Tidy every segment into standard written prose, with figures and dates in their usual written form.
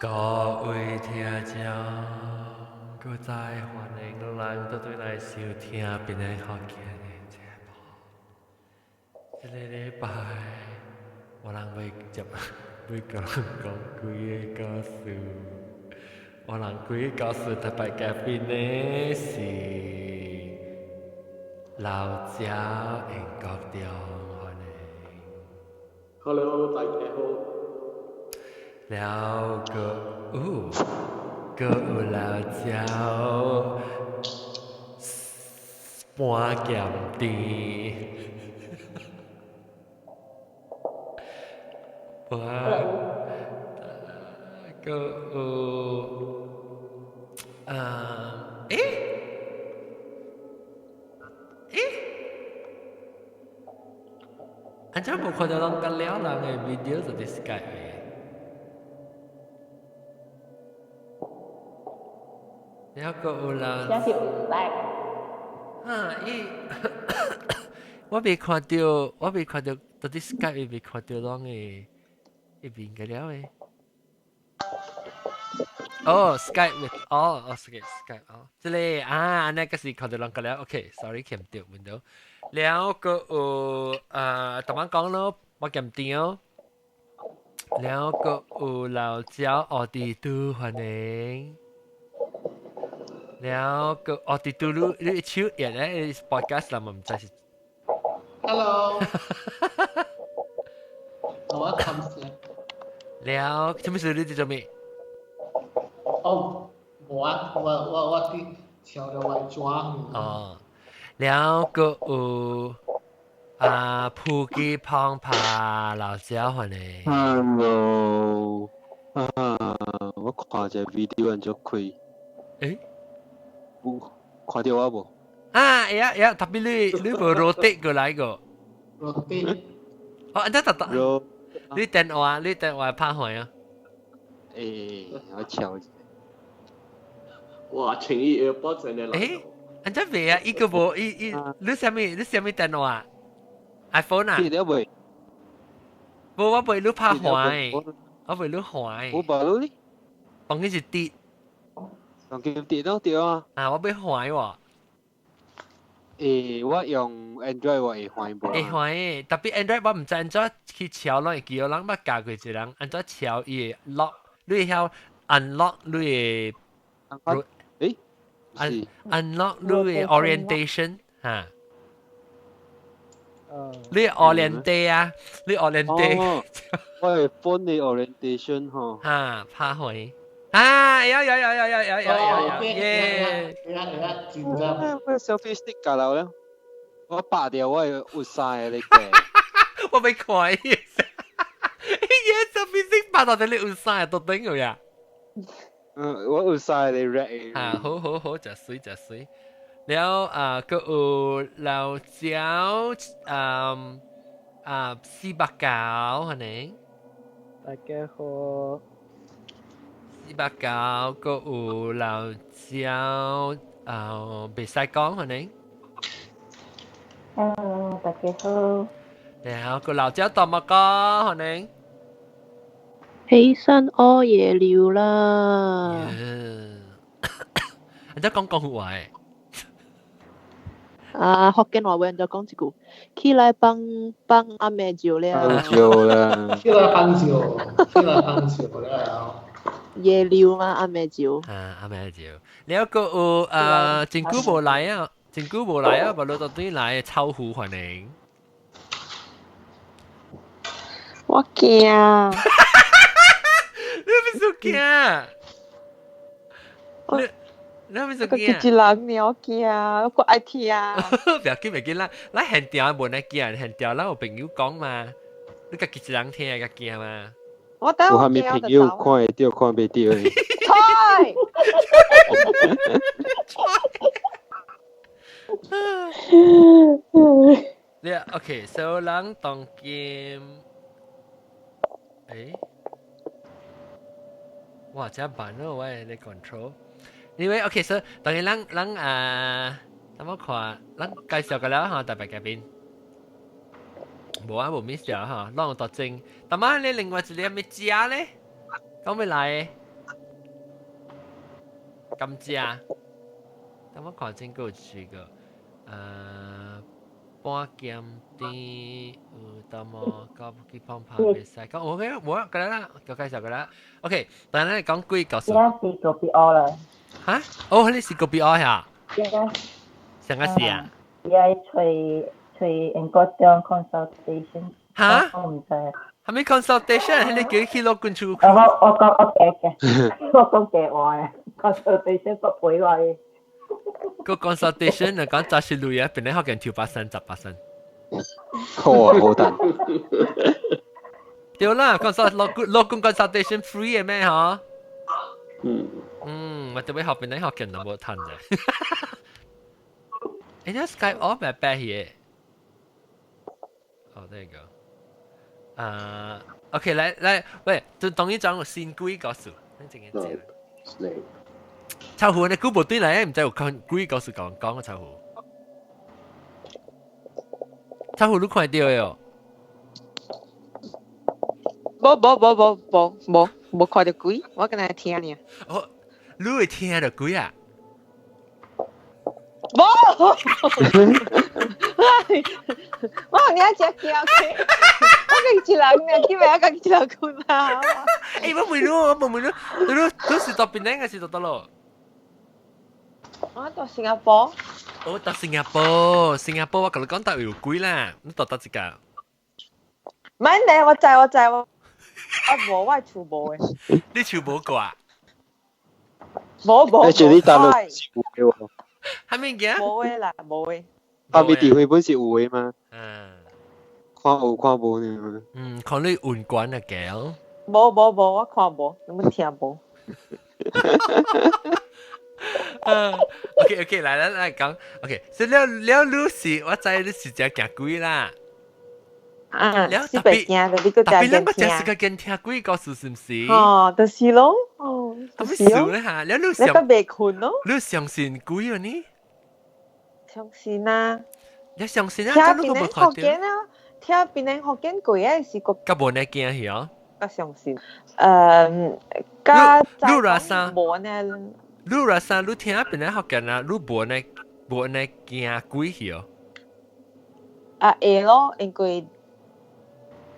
各位聽眾，閣再歡迎咱倒轉來收聽邊个福建的節目。這个禮拜，我人欲接欲共人講幾个故事。我人幾个故事特別嘉賓呢是老趙英國中，歡迎。 Hello，大家好。了閣有，閣有老趙半鹹甜，半閣有啊，欸欸，按怎無看著人佮了人的 video 就佇 Skype 的？了閣有人，寫是有來。哈，伊，我未看著，我未看著，到底 Skype 未看著攏的一邊個了的。哦，Skype with 哦，哦，Skype Skype 哦，這個啊，按呢個是看著人個了，OK，sorry，看毋著 window。了閣有啊，頭先講咯，我鹹甜哦。了閣有老趙奧迪都歡迎。了閣奧迪都你你手熱咧，podcast 啦，嘛毋知是。 Hello。我冚先。了，啥物事你佇做咩？哦，無啊，我佇撨著我的紙。哦，了閣有啊，普吉胖帕老趙歡迎。 Hello，啊，我看一个 video 按怎開？欸？有看著我無？啊，會啊會啊，特別你你無 rotate 過來個。 rotate。哦，按怎特特？你電話你電話拍開啊？欸，我敲一下。哇，情意 AirPods 真的來。欸，按怎袂啊？伊個無伊伊，你啥物你啥物電話？iPhone 啊？記得未？無，我袂你拍開，我袂你開。我無你。當然是跌。當然跌咯，對啊。啊，我欲還喎。欸，我用 Android 我會還無？會還的，特別 Android 我毋知按怎去敲攏會記，人捌教過一個人按怎敲伊會 lock，你會曉 unlock 你的。欸？ unlock 你的 orientation 哈。你 orientate 啊，你 orientate。我的 phone 的 orientation 吼。哈，拍開。啊，有有有有有有有有，耶！會啊會啊，真正。我 selfie stick 架落咧，我拔掉我會有三个咧個。我欲看伊，伊 selfie stick 拔到底你有三个都頂個呀？嗯，我有三個 red。啊，好好好，誠媠誠媠。了啊，閣有老趙，嗯啊，489，歡迎。大家好。489，閣有老趙，啊，袂使講歡迎。嗯，大家好。然後閣老趙大麥哥歡迎。起身屙夜尿啦。你在講講話誒？啊，福建話會就講一句，起來幫幫阿妹照了。幫照啦。起來幫照，起來幫照了。夜尿嘛，阿妹照。啊，阿妹照。了閣有啊，真久無來啊，真久無來啊，無你到底來臭虎歡迎。我驚。你欲輸驚？你你欲輸驚？一人爾，我驚，我愛聽。不要緊，不要緊，咱咱現場無呢驚，現場咱有朋友講嘛，你家己一人聽會較驚嘛？我等有啥物朋友看會著看袂著的？菜。你 OK，so 咱當今，欸，哇，這慢咯，我的 control。因為 OK，so 當然咱咱啊，等我看，咱介紹過了哈，特別嘉賓。無啊，無 miss 掉哈，攏有特徵。但係你另外一個咩食咧？講欲來？感謝。等我看清夠是個，半鹹甜有淡薄到去碰碰袂使。講我嘅我過來啦，就介紹過來。OK，等下講幾個故事。而家是個別我啦。嚇？哦，你是個別我呀？而家。上個是啊？而家隨隨英國中 consultation。嚇？我唔知。係咪 consultation？你叫去攞罐厝？我講我假嘅，我講假話嘅，consultation 不賠我。個 consultation 嚟講，就是類啊，本來學緊跳8身18身。好啊，好等。對啦，consult 攞攞罐 consultation free 嘅咩？嗬？嗯。嗯，我特別學本來學緊都冇趁啫。誒，你 Skype off 咪白嘢？哦，there you go。啊，OK，來來，喂，就等於講個新鬼故事，你陣間知。臭虎，你估無對來，毋知有看鬼故事講講個臭虎。臭虎你看到喲？無無無無無無無看到鬼，我敢若聽爾。哦，你會聽到鬼啊？無，我你阿只驚佢，我家己一人呢，叫咩？家己一人困啊！欸，我問你，我問你，你你是到檳城還是到佗落？我到新加坡。我到新加坡，新加坡我共你講，到有鬼啦，你到佗一個？唔係呢，我知我知我，我無我厝無的。你厝無過啊？無無。你住啲大陸是有的喎。係咪嘅？無的啦，無的。阿咪地會本是有的嗎？嗯。看有看無呢？嗯，看你雲管啊，狗。無無無，我看無，你們聽無？嗯，OK OK，來來來講，OK，所以了了，你是我知你是真驚鬼啦。啊，了是袂驚的，你閣特別咱個聽。真是個驚聽鬼故事是毋是？哦，就是咯，哦，特別笑咧嚇，了你你閣袂睏咯？你相信鬼啊呢？相信啊！你相信啊？聽檳城福建啊，聽檳城福建鬼的是閣較無呢驚去哦。較相信，較你若啥？無呢？你若啥？你聽檳城福建啊？你無呢？無呢驚鬼去哦？啊會咯，因為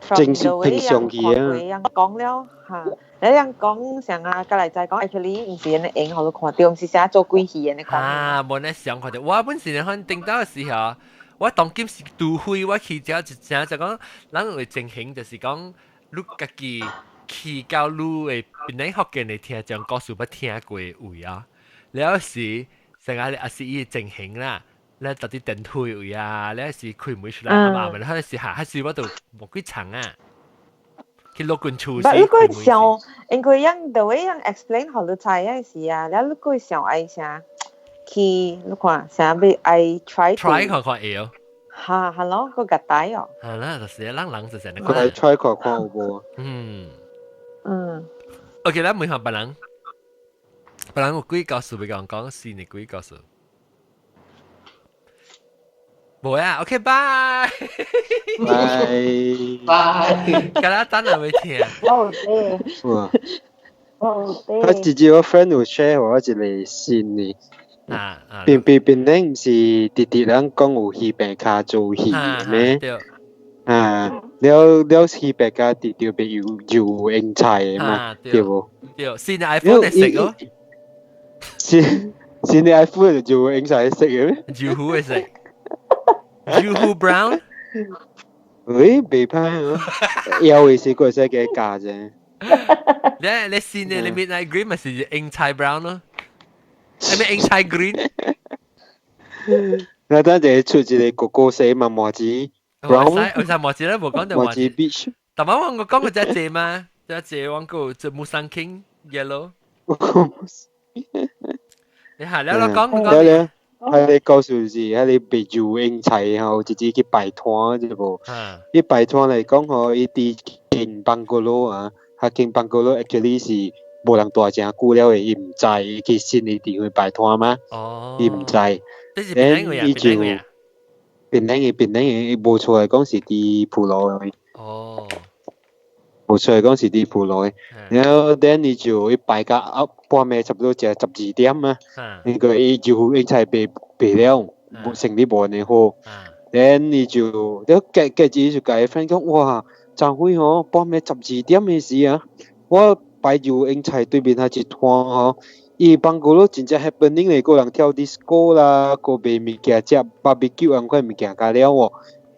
正常平常去啊。人講了嚇，你人講上啊，過來再講，actually 毋是按呢用，予你看著，毋是啥做鬼戲按呢講。啊，無呢想看著，我本身可能頂到的時候，我當今是除非我去遮一正就講，咱會情形就是講，你家己去到你的檳城福建的聽眾故事捌聽過的位啊，了時成日也是伊的情形啦。咧特啲電梯位啊，咧是開門出來啊嘛，咪彼時下，彼時我就無幾長啊，去老君厝時。你會想，因為人 the way 人 explain 予你知嗰時啊，了你會想愛啥去，你看啥欲愛 try try 看看會哦。哈，係咯，個個帶哦。係啦，就是人人就是按呢。佢 try 看看有無？嗯。嗯。 OK，咱問下別人，別人有幾故事欲講講，是你幾故事？無啊，OK，拜。拜。拜。今日等下會聽。我有哇！我有我直接我 friend 有 share 我一個新的。啊啊！邊邊邊咧，毋是直直人講有魚病跤做魚咩？對。啊，了了魚病跤直直被油油英菜的嘛，對無？對，新的 iPhone 的色哦。新新的 iPhone 就油英菜色的咩？油糊的色。油糊 brown。喂，袂歹啊，腰的時會使加加啫。你你新的你 midnight green 咪是英菜 brown 咯？係咪英菜 green？那等陣出一個哥哥色嘛，麻子 brown。我使麻子咧，無講就麻子 beach。但係我講過隻隻嘛，隻隻我個隻 Musang King yellow。你係了，我講講。了，係你告訴是，係你白做英菜吼，直接去擺攤啫無。伊擺攤來講吼，伊佇間 bungalow 啊，較間 bungalow actually 是無人住誠久了的，伊毋知，伊去新的地方擺攤嘛，伊毋知。這是檳城的啊，伊就檳城的啊。檳城的，檳城的，伊無錯來講是佇浮羅的。哦。無錯講是佇浮羅的。然後 then 伊就伊擺到啊半暝差不多食12點啊，因為伊就應菜賣賣了，無生意無按呢好。then 伊就了隔隔日就共伊 friend 講，哇，昨昏吼半暝十二點的時啊，我擺就應菜對面彼一攤吼，伊 bungalow 真正 happening 咧，閣有人跳 disco 啦，閣賣物件食 barbecue 按款物件加了哦。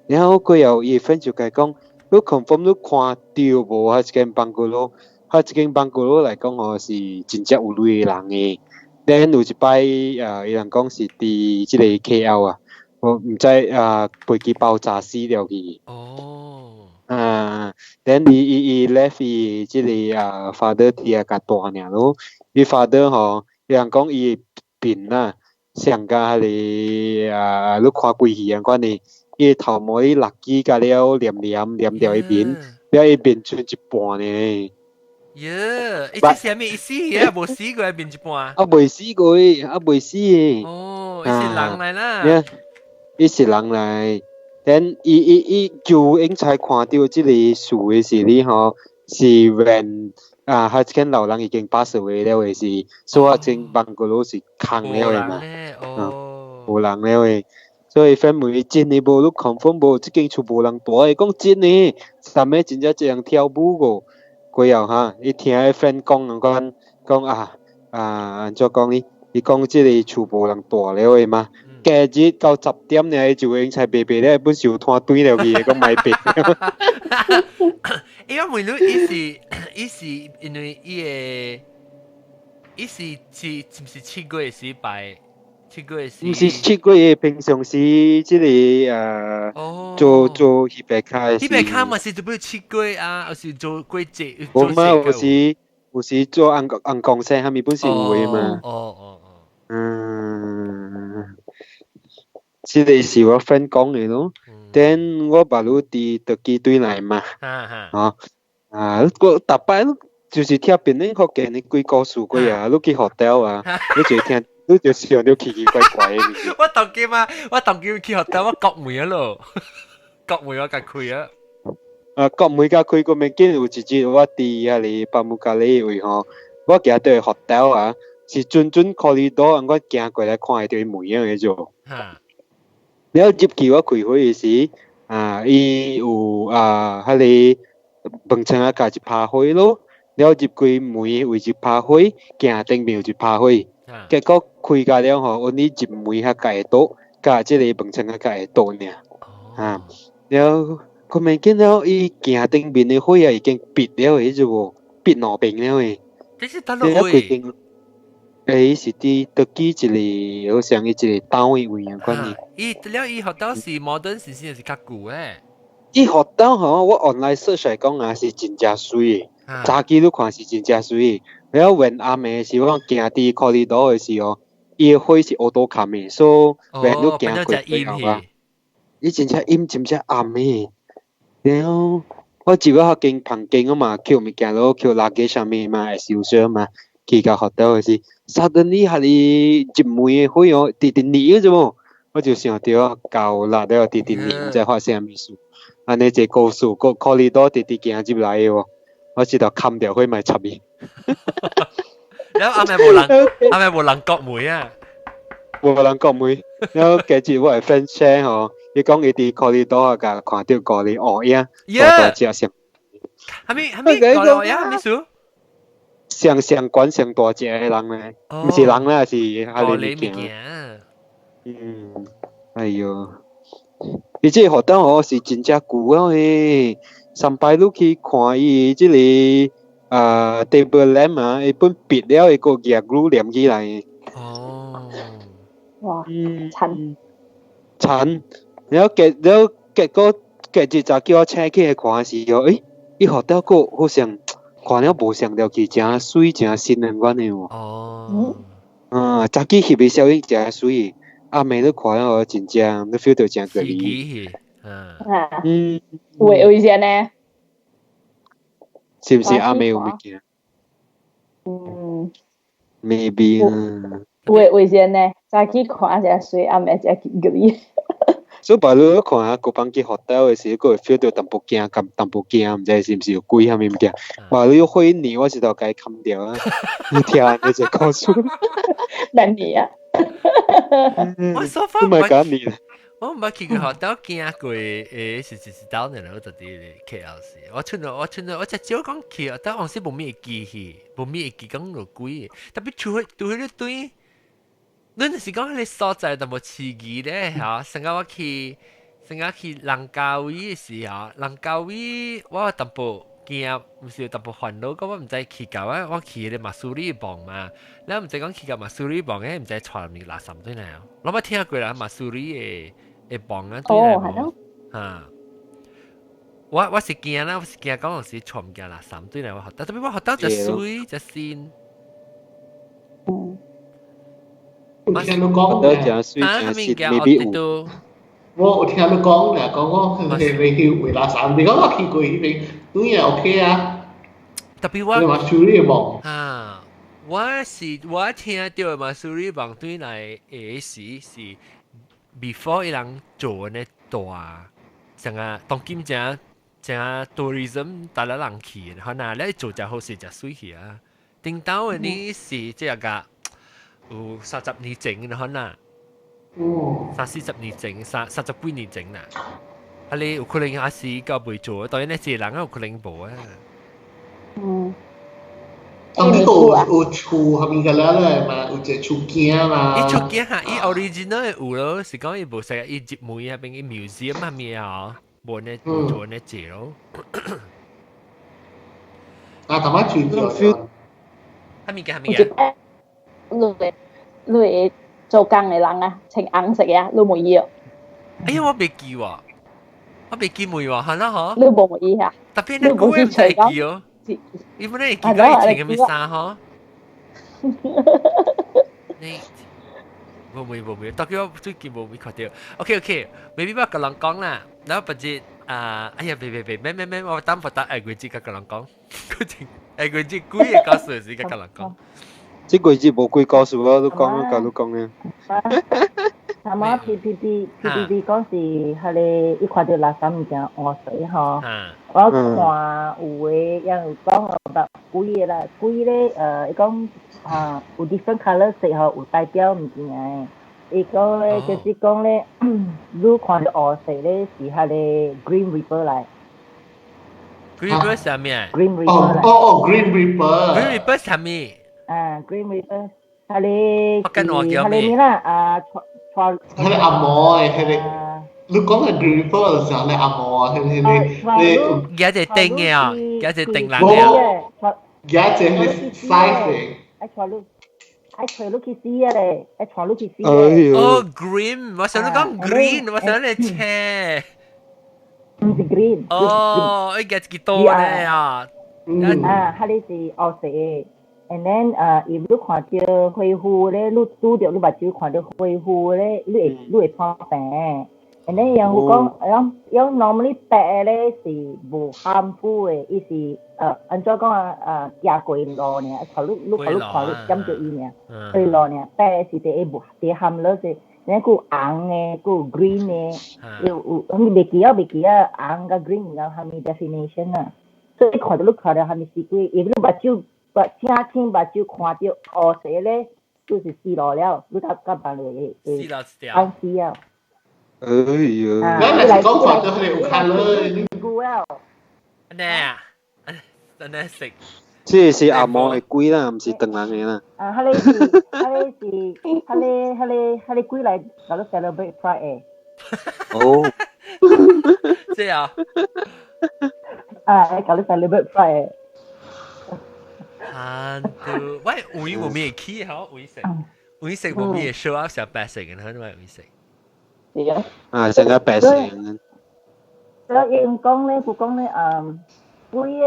然後過後伊 friend 就共伊講，你 confirm 你看著無？彼一間 bungalow，彼一間 bungalow 來講吼是真正有鐳的人的。then 有一擺啊，伊人講是佇這個 KL 啊，我毋知啊飛機爆炸死了去。哦。啊，then 伊伊伊 left 伊這個啊 father 佇遐較大爾咯，伊 father 吼，伊人講伊面啊，像甲彼個啊，你看鬼戲按款的，伊頭毛伊六支甲了黏黏黏掉伊面，了伊面剩一半呢。耶！伊這是啥物意思啊？無死過面一半。啊，未死過，啊未死的。哦，伊是人來啦。伊是人來，then 伊伊伊就應該看著這個事的時哩吼，是 when 啊，彼間老人已經 pass away 了的時，所以間 bungalow 是空了的嘛，哦，無人了的。所以 friend 問伊真的無？你 confirm 無？這間厝無人蹛的，講真的，啥物真正這樣跳舞個。過後哈，伊聽彼 friend 講按款講啊啊，按怎講呢？伊講這個厝無人蹛了的嘛。隔日到10點爾，伊就應該賣賣了，本壽攤斷了去，講賣賣。伊我問你，伊是伊是因為伊個，伊是是是毋是7月時擺？7月時。毋是7月，平常時這個做做彼白卡的。彼白卡嘛是做欲7月啊，還是做季節？無嘛，有時有時做紅紅公生，啥物本是有的嘛。哦哦哦。嗯，這個是我 friend 講的咯。then 我爸魯佇特機對來嘛。啊啊！我逐擺就是聽別人福建的鬼故事過啊，你去 hotel 啊，你就聽，你就想著奇奇怪怪的。我當今啊，我當今去 hotel，我國門啊咯，國門我共開啊。啊，國門共開個物件有一日我佇遐個巴木加里位吼，我行到 hotel 啊，是準準 corridor，我行過來看會著伊門仔的啫。了入去我開火的時，啊，伊有啊，彼個門窗仔共一拍火咯，了入去門位一拍火，鏡頂面有一拍火，結果開甲了吼，阮入門較共會倒，佮這個門窗仔共會倒爾。啊，了看袂見了，伊鏡頂面的火啊已經閉了的啫無，閉兩邊了的。這是佗落位？欸，是佇倒去一個，好像伊一個島的位按款的。伊了伊 hotel 是 modern 是是是較舊的。伊 hotel 吼，我 online search 來講啊，是真正媠的。早起你看是真正媠的。了when 暗暝時，我行佇 corridor 的時候，伊的火是 auto 冚的，所以 when 你行過過後啊，伊真正陰，真正暗的。然後我入去間房間啊嘛，抾物件落，抾垃圾啥物嘛，會受傷嘛。去到 hotel 的時，suddenly 彼個入門的火哦，直直熱啫無，我就想著夠力了，直直熱，毋知發生啥物事。按呢一個故事，閣 corridor 直直行入來的喎，我直頭冚著火嘛插伊。然後暗暝無人，暗暝無人國門啊？無人國門。然後隔日我的 friend share 吼，伊講伊佇 corridor 啊，共看著五個烏影，大大隻上。啥物啥物五個烏影啥物事？上上懸上大隻的人咧，毋是人啦，是彼個物件。嗯，哎喲，伊這個 hotel 吼是真正舊啊嘿，上擺你去看伊這個啊 table lamp 啊，伊本閉了，伊閣舉 glue 黏起來。哦。哇，慘。慘，然後結了結果隔日早叫我請起來看時候，欸，伊 hotel 閣好像看了無像著去，誠媠誠新按款的喎。哦。啊，早起翕的相片誠媠，暗暝你看了真正你 feel 著誠過癮。啊。有有啥呢？是毋是暗暝有物件？嗯。 Maybe 啊。有為啥呢？早起看誠媠，暗暝誠奇怪。所以白你看下，個班去 hotel 的時，閣會 feel 到淡薄驚，咁淡薄驚，毋知是毋是有鬼啥物物件。哇！你火年我是頭共伊砍掉啊！你聽你這故事。難你啊！我 so far 唔係講你。我毋捌去過 hotel 驚過，是當年我就佇 KL 時，我出了我只少講去，但往時無咩會記去，無咩會記講有鬼，特別出去對迄個對，你若是講彼個所在淡薄刺激咧嚇，上個我去上個去蘭卡威的時候，蘭卡威我淡薄驚，毋是有淡薄煩惱，講我毋知去到我去彼個馬蘇里房嘛，你毋知講去到馬蘇里房，誒毋知帶物垃圾對來，我捌聽過啦，馬蘇里的房啊對來無？嚇！我是驚啦，我是驚講有時帶物件垃圾對來我學，但特別我學到就水就新。有聽你講嘅，啊，物件我都。我有聽你講咧，講我去去去維拉山，你講我去過彼邊，當然 OK 啊。特別我。你馬蘇里房。啊，我是我聽到馬蘇里房對來的時是 before 伊人做呢大，成個當今正正 tourism 帶來人去，可能你做就好勢就水去啊。頂頭的呢是這個有30年前可能。三四十年前，三十幾年前啦。啊，你有可能還是夠未做，當然你一個人有可能無啊。當呢個有厝後面個了咧嘛，有一個厝囝嘛。伊厝囝哈，伊 original 有咯，是講伊無說伊入門啊，變伊 museum 啊咩啊，無呢做呢這咯。啊，頭先住咗。哈物件哈物件？你你會做工的人啊，穿紅色的啊，你無伊哦。哎呀，我袂記喎，我袂記問喎，係啦嗬。你無伊啊？特別你講唔知記哦。伊本來會記得伊穿啥物衫嗬？你無會無會，特別我最近無會看到。OK OK，maybe 我共人講啦，然後別日啊，哎呀，別別別，免免免，我等不得下月節共人講，佢前下月節幾個故事時共人講。這個月無幾故事咯，你講，甲你講咧。頭仔 P P P P P P 講是彼个伊看著垃圾物件烏水吼，我看有的也有講about 鬼的啦，鬼咧伊講啊有 different colour 色吼，有代表物件的。伊講咧就是講咧，你看著烏色咧是彼个 Grim Reaper 來。 Grim Reaper 啥物啊？Grim Reaper 來。哦哦，Grim Reaper。 Grim Reaper 啥物？啊，Grim Reaper，彼个是彼个咩啦？啊，彼个阿嬷的，彼個，你講係 Grim Reaper 就是彼個阿嬷啊，彼個彼個。舉一個燈的啊，舉一個燈人的啊。舉一個 scythe 的。愛帶你去死啊咧！愛帶你去死咧！哦，Grim，我想你講 green，我想你青。毋是 green。哦，伊舉一個刀咧啊！啊，彼个是烏色的。And then 伊你看著火符咧，你拄著你目睭看著火符咧，你會破病。And then 人有講，樣 normally 白的咧是無 harmful 的，伊是按怎講啊？行過路爾，看你你看你看你掂著伊爾，過路爾，白的是佇會無佇含落是，然後閣有紅的，閣有 green 的，有有，未記啊未記啊，紅佮 green 有啥物 definition 啊？所以看著你看著啥物死鬼，因為你目睭。目正清目睭看著烏色咧，就是死路了，你較較辦會會安死啊！哎呦！咱若是講看著彼個有 colour 久了。按呢啊？按呢食？這是阿嬷的鬼啦，毋是唐人的啦。啊，彼个是，彼个是，彼个彼个彼个鬼來共你 celebrate Pride 的。哦。這啊？啊，來共你 celebrate Pride 的。啊，喂，位無咩起吼，位食，位食無咩 show up 成白色嘅，係咪位食？是啊。啊，成個白色。所以講咧，佢講咧，鬼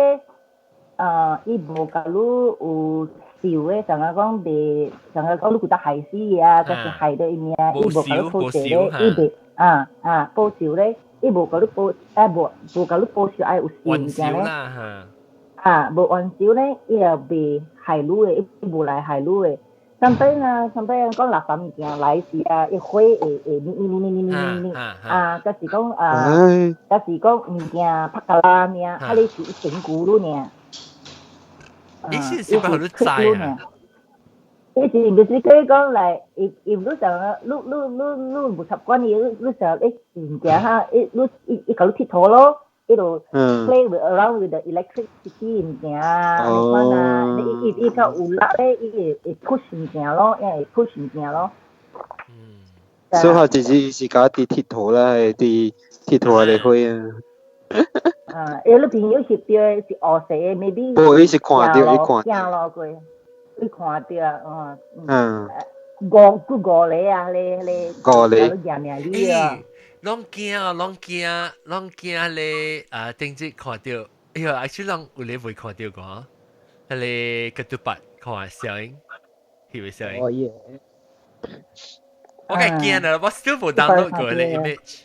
個，伊無共你有受的，像講袂，像講你覺得害死伊啊，就是害到伊命，伊無共你報仇咧，伊袂，啊啊，報仇咧，伊無共你報，啊無無共你報仇愛有受物件咧。啊，無冤仇咧，伊也袂害你的，伊無來害你的。上擺啊，上擺講垃圾物件來時啊，伊火會會咪咪咪咪咪咪咪啊，就是講啊，就是講物件拍甲爛爾，啊你是一身軀你爾。你是是不你知啊？伊是毋是講講來，伊伊你想你你你你無習慣伊，你想伊物件哈，伊你伊伊共你𨑨迌咯。伊就 play with around with the electricity 物件啊，按呢款啊，伊伊伊較有力咧，伊會會 push 物件咯，伊會 push 物件咯。所以佢直接是搞啲𨑨迌啦，啲𨑨迌嚟去啊。啊，因為你朋友翕著的是烏色的，maybe。無，伊是看著，伊看。行路過，伊看著啊，嗯。五幾五個啊，咧咧。五個。贏命你啊！攏驚啊，攏驚，攏驚咧啊！頂日看著，哎呀，actually 攏有咧未看著過，彼個 ketupat 看小英，翕的小英。哦耶！我較驚啦，我 still 無 download 過咧 image。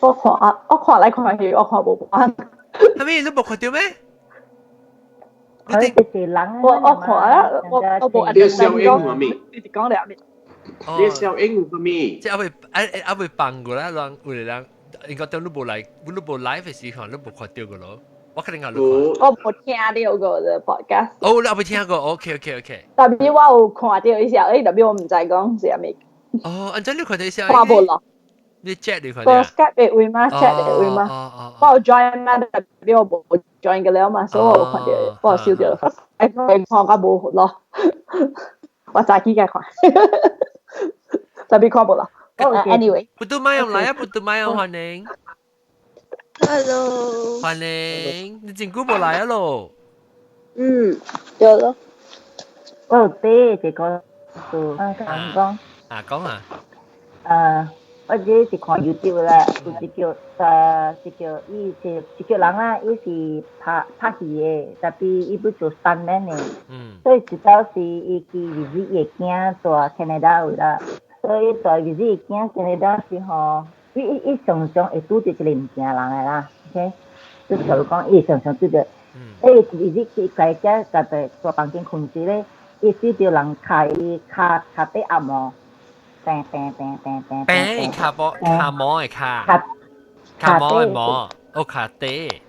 我看啊，我看來看去，我看無半。係咪你無看著咩？佢係人。我我看啊，我我無。你小英有咪？你是講了咪？你小英有咪？即係阿未阿阿未放過啦，人有個人應該當你無來，你無 live 的時候，你無看著過咯。我肯定有。我無聽著過的 podcast。哦，你未聽過？OK OK OK。 Tapi 我有看著一下，誒，tapi 我毋知講是啥物。哦，按怎你看著一下？看無咯。你 chat 你看著？個 Skype 的位嗎？chat 的位嗎？我有 join 嘛，tapi 我無 join 過了嘛，所以我無看著，我有收著。哎，看較無咯。我早起該看。Tapi 看無啦。Anyway。不都買用來啊！不都買用歡迎。 Hello。歡迎，你真久無來啊咯？嗯，對咯。我有第一個數，啊，講講。啊，講啊。啊，我這是看 YouTube 啦，有一叫一叫伊是一叫人啦，伊是拍拍戲的，tapi 伊欲做 stuntman 的。所以一早時伊去 visit 伊的囝蹛 Canada 位啦，所以蹛 visit 伊囝 Canada 時吼，伊伊伊常常會拄著一個物件人的啦，OK，就譬如講伊常常拄著，伊 visit 去家己家己蹛房間睏時咧，伊拄著人敲伊跤跤底按摩。病病病病病病跤波跤毛的跤，跤毛的毛，哦跤底。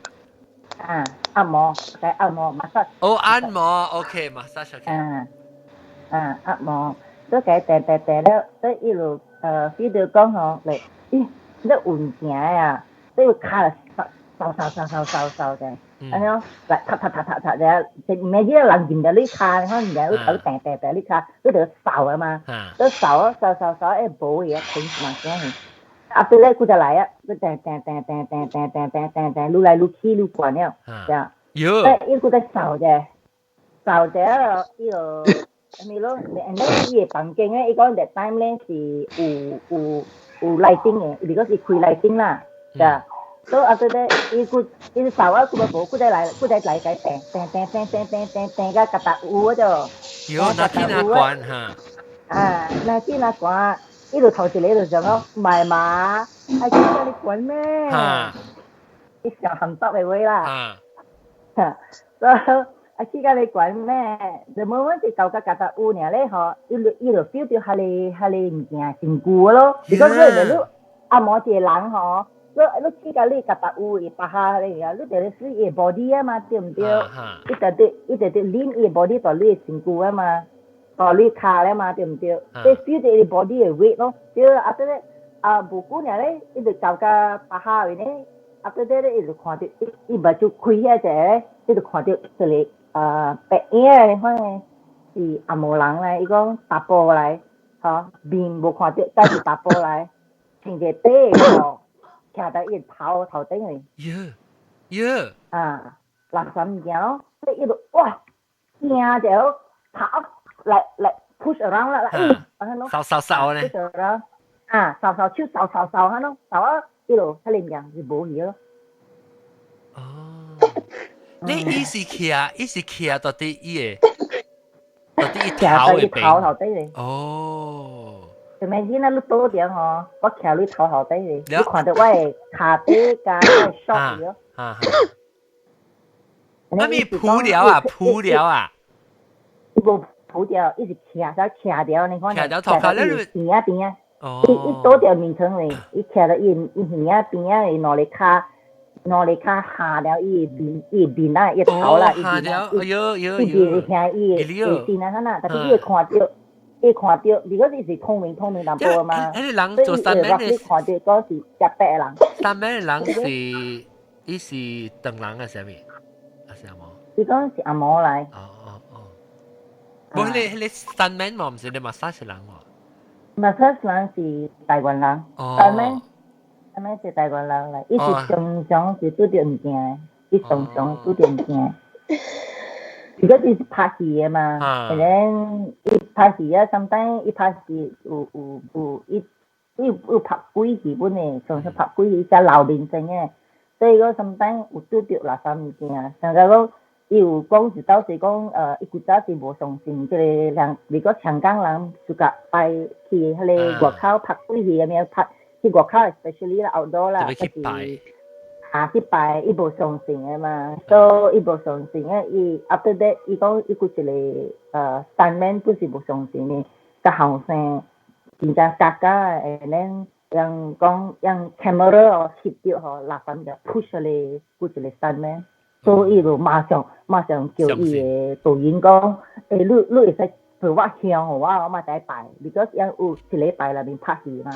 啊，按摩，來按摩，馬殺。哦，按摩，OK，馬殺小。啊啊，按摩，所以佢掟掟掟了，所以一路飛到講吼，嚟，咦，你運行啊，所以跤掃掃掃掃掃掃的，按呢，來踏踏踏踏踏的，就唔係啲人見到你跤，可能你頭掟掟掟你跤，你就掃啊嘛，都掃掃掃掃，誒無嘢，困嘛啥去。啊，對咧，佢就來啊，佢掟掟掟掟掟掟掟掟掟掟，愈來愈起愈懸了，這樣。喲。誒，伊佢在掃者，掃者伊就，咩咯？and then 伊個房間咧，伊講 that time 咧是有有有 lighting 的，如果是開 lighting 啦，對。所以啊，對對，伊佢伊掃啊，佢無，佢再來，佢再來個掟掟掟掟掟掟掟掟個夾達有就。喲，那天那關哈。啊，那天那關，伊就頭一個就想講，唔係嘛？愛去叫你關咩？伊上杭北的話啦。哈。所以啊，去甲你關咩？就無阮是舊甲夾達有爾咧吼，伊就伊就 feel 到彼個彼個物件真舊咯。如果你你按摩一個人吼。你你去甲你夾達有伊巴下咧啊，你就是 feel 伊 body 啊嘛，對毋對？伊就佇伊就佇啉伊 body 到你身軀啊嘛，到你跤咧嘛，對毋對？你 feel 到伊 body 的 weight 咯，對啊，對咧啊無久爾咧，伊就到甲巴下位咧，啊對對咧，伊就看著伊伊目睭開遐者，伊就看著一個啊白影的款的是紅毛人來，伊講查埔來，吼面無看著，但是查埔來，穿一個短褲。徛佇伊頭頭頂去。喲喲。啊，垃圾物件咯，所以伊就哇驚就跑來來 push around 啦，來，按呢咯。掃掃掃咧。 push around，啊，掃掃手掃掃掃按呢，掃啊，一路彼個物件就無去咯。哦。你伊是徛，伊是徛到底伊個，到底伊頭的頭頭頂咧。哦。就咪見啊，你倒點吼，我徛你頭頭頂咧，你看著我的跤底佮我的手咯。啊。那咪鋪了啊，鋪了啊。無塗掉，伊是徛在徛掉，你看。徛掉頭殼咧，邊仔邊仔。伊伊倒掉眠床咧，伊徛到伊伊耳仔邊仔的兩个跤，兩个跤下了伊的面，伊的面啊，伊頭啦，伊下了，哎呦呦伊是聽伊的微信啊，啥但是伊會看著，伊看著，如果伊是透明透明淡薄嘛，彼个人做三面的，看著講是食白的人。三面的人是，伊是唐人啊，啥物？啊，啥無？伊講是紅毛來。哦哦哦。無，彼个彼个三面嘛，毋是你嘛啥是人無？馬克人是台灣人，但咩？但咩是台灣人來？伊是常常是拄著物件的，伊常常拄著物件。如果伊是拍戲的嘛，然後伊拍戲啊，sometimes 伊拍戲有有有伊伊有拍鬼戲本的，常常拍鬼戲才老面先的，所以講 sometimes 有拄著垃圾物件，像講。伊有講是到時講，伊古早是無相信這個人，如果香港人就甲拜去彼個外口拍鬼戲啥物拍去外口，especially 啦 outdoor 啦，去拜，啊去拜，伊無相信的嘛，所以伊無相信的，伊 after that 伊講伊閣一個stuntman 本是無相信的，較後生真正加加的，咱人講用 camera 哦翕著吼，垃圾就 push 個閣一個 stuntman。所以就馬上馬上叫伊的導演講，欸，你你會使陪我香予我，我嘛會拜，because 有一禮拜內面拍戲嘛。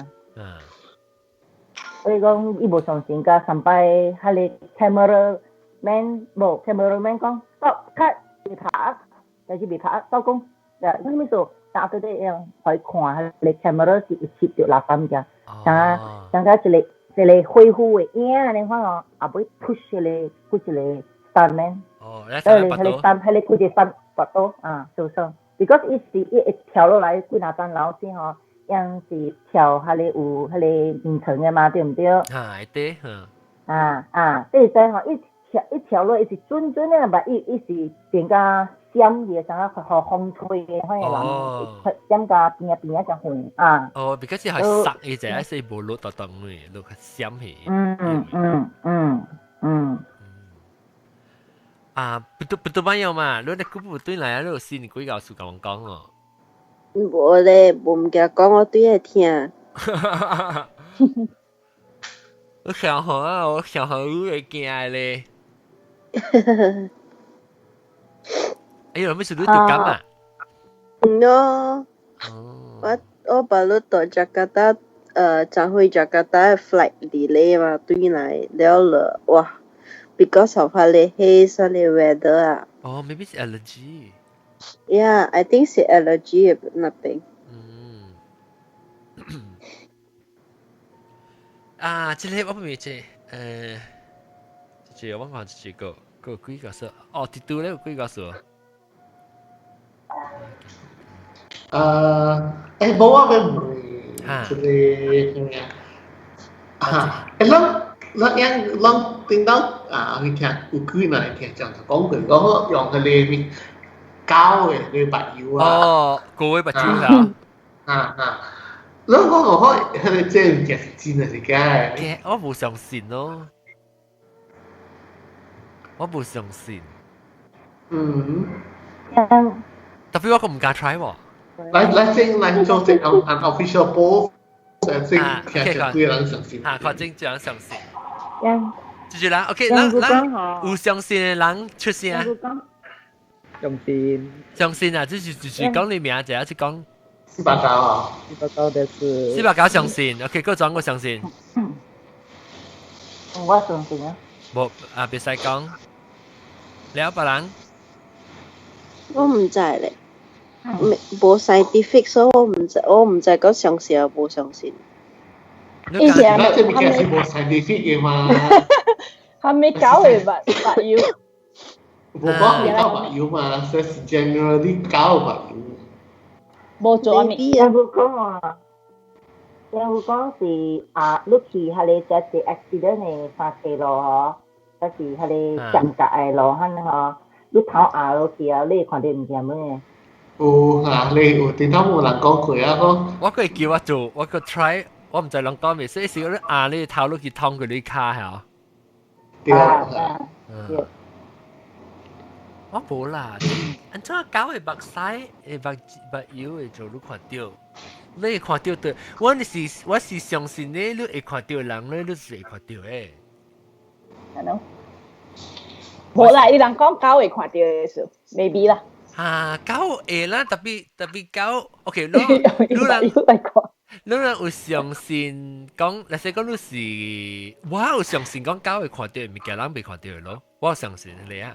所以講伊無相信，甲上擺彼个 camera man 無 camera man 講 stop cut 未拍，但是未拍收工，呀，啥物事？但後底樣去看，彼个 camera 是翕著垃圾物件，像像個一个一個恢復的影，你看哦，後尾 push 一個，一個。stuntman，哦，所以彼个 stunt，彼个幾個 stunt 跋倒啊受傷，because 伊是伊會跳落來幾若層樓先吼，樣是跳彼个有彼个眠床的嘛，對毋對？啊，對，嗯。啊啊，對對吼，伊跳伊跳落，伊是準準的，嘛伊伊是變甲閃去，像啊予風吹的，反正人閃甲邊仔邊仔真遠啊。哦，because 係塞伊隻，是無落到當的，落較閃去。嗯嗯嗯嗯嗯。啊，不對不對，朋友嘛，你你古不對來啊，你有先幾個事共我講哦。無咧，無毋記講，我對會聽。我想好啊，我想好你會驚咧。哎呦，咩事你就咁啊？No，我我把你到雅加達，昨回雅加達 flight delay 嘛，對來了了，哇！Because of 彼个 haze 彼个 weather 啊。哦，maybe 是 allergy。 Yeah, I think 是 allergy 那邊。嗯。啊，這個我唔知，這個我看這個個幾個數，哦，地圖咧有幾個數？欸，無我欲問，這個啊，欸，咱咱樣咱頂到啊，去聽有幾人聽講講過，講用彼个物狗的彼個目油啊。哦，狗的目睭啊。啊啊！咱講我彼个這物件是真的是假的？我無相信咯，我無相信。嗯。特別我閣毋敢 try 喎。來來先來做這個 unofficial poll，先聽幾個人相信。啊，確定這樣相信。就是人，OK，咱咱有相信的人出聲。相信。相信啊，就是就是講你名字，還是講489啊？ 489就是。489相信，OK，閣轉我相信。我相信啊。無啊，別使講。了別人。我毋知咧，無 scientific，所以我毋知，我毋知講相信抑無相信。以前那這物件是無 scientific 的嘛？還沒搞的目目油。無講搞目油嘛，所以是 generally 搞目油。無做啊？有講啊，有講是啊，你去彼个這是 accident 的山車路吼，還是彼个尖角的路漢吼，你頭壓落去啊，你會看著物件物的。有啊，你有頂頭有人講過啊，講。我閣會叫我做，我閣 try，我毋知人講未，所以是你壓你頭落去捅過你跤嚇。對啊。對。我無啦，按怎狗會目屎會目目油會做你看著？你會看著對，我是相信咧，你會看著人咧，你是會看著的。係咯。無啦，伊人講狗會看著的時候，maybe 啦。啊，狗會啦，特別特別狗，OK，你你人你人有相信講，例如講你是，我有相信講狗會看著物件，人袂看著咯，我有相信你啊。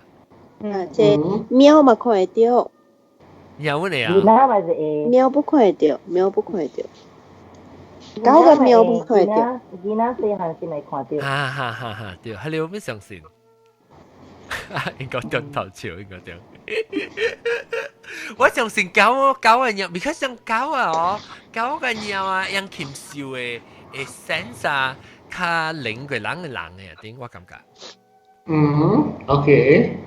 啊，這貓嘛看會著。貓呢啊？貓嘛是會。貓不看會著，貓不看會著。狗佮貓不看會著。囡仔細漢先會看著。哈哈哈哈，對，係你有咩相信？應該轉頭笑，應該對。我相信狗狗嘅貓，比較像狗啊哦，狗嘅貓啊，養禽獸的的 sense 啊，較靈過人嘅人嘅，點我感覺。嗯，OK。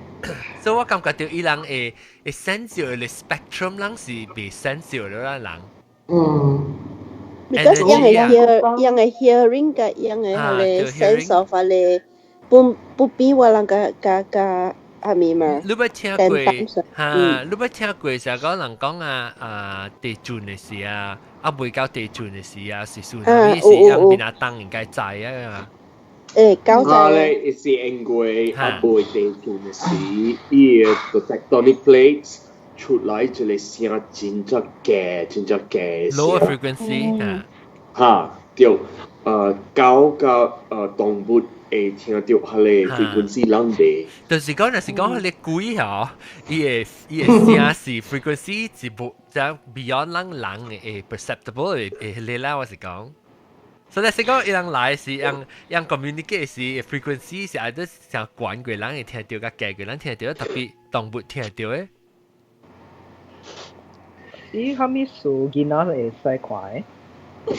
所以我感覺著伊人會會 sense 的 spectrum，人是袂 sense 的啦人。Because 樣嘅 hear 樣嘅 hearing 佮樣嘅彼个 sense of 彼个不不比我人較較較啥物嘛？你捌聽過？哈，你捌聽過成講人講啊啊地震的時啊，啊未到地震的時啊，是算啥物是讓邊阿當應該知啊？誒，狗仔咧是因為啊未地震的時，伊个 tectonic plates 出來一個聲真正低，真正低。 Low frequency 嚇。哈，對，狗佮動物會聽著彼个 frequency 人袂。就是講，若是講彼个鬼吼，伊的聲是 frequency 是無就 beyond 咱人會 perceptible 會會彼啦，我是講。所以是講伊人來是用用 communicate 是 frequency 是愛得上懸過人會聽著，佮低過人聽著，特別動物聽著的。伊啥物事囡仔會使看的？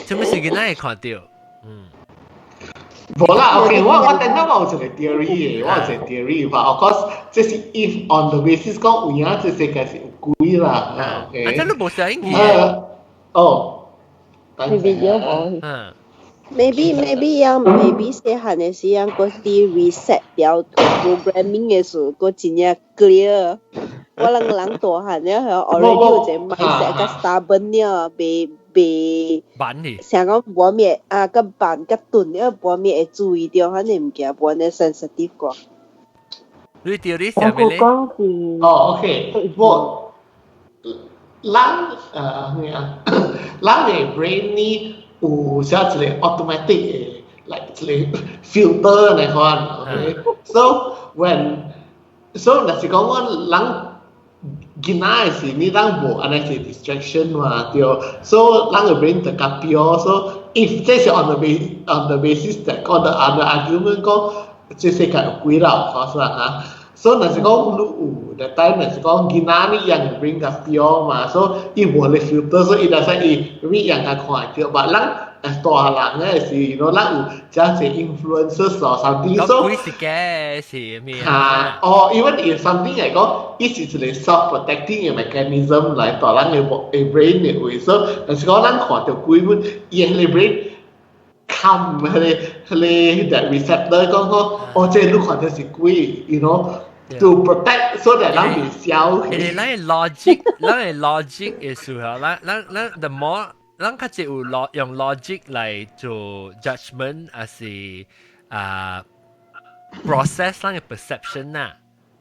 啥物事囡仔會看著？嗯。無啦，OK，我等下我有一個 theory 的，我有一個 theory，但 of course 這是 if on the basis 講有影這世界是有鬼啦，OK。啊，這你無聲音去？哦。 video 無。嗯。 Maybe 樣 maybe 細漢的時陣，閣佇 reset 掉 programming 的時候，閣真正 clear。我人人大漢了後，already 有一個 mindset 較 stubborn 了，袂袂。慢去。想講無咩啊，較慢較鈍了，無咩會注意著，反正物件無按呢 sensitive 過。你調你啥物咧？哦，OK，我咱咩啊？咱的 brain 呢有寫一個 automatic 的，like 一個 filter 那款，OK？So when so 若是講我人囡仔的時，你人無按呢是 distraction 嘛，對，so 人的 brain 就較 pure，so if 這是 on the basis 就講 the other argument 講這世界有鬼啦，of course 啦嚇。所以若是講你有，that time 若是講囡仔你樣 brain 較 pure 嘛，所以伊無咧 filter，所以伊就使伊你樣較看著，但咱大人咧是，you know 咱有誠濟 influences or something，所以鬼是假是咩啊？哦，even if something 來講，伊是一個 self-protecting 的 mechanism 來大人的brain 的位，所以若是講咱看著鬼本，伊的 brain 冚彼个 that receptor 講講，哦，這你看著是鬼，you know。to protect so that 咱袂消去。因為咱的 logic，咱的 logic 的時候，咱咱咱 the more 咱較濟有用 logic 來做 judgment，還是啊 process 咱的 perception 呐。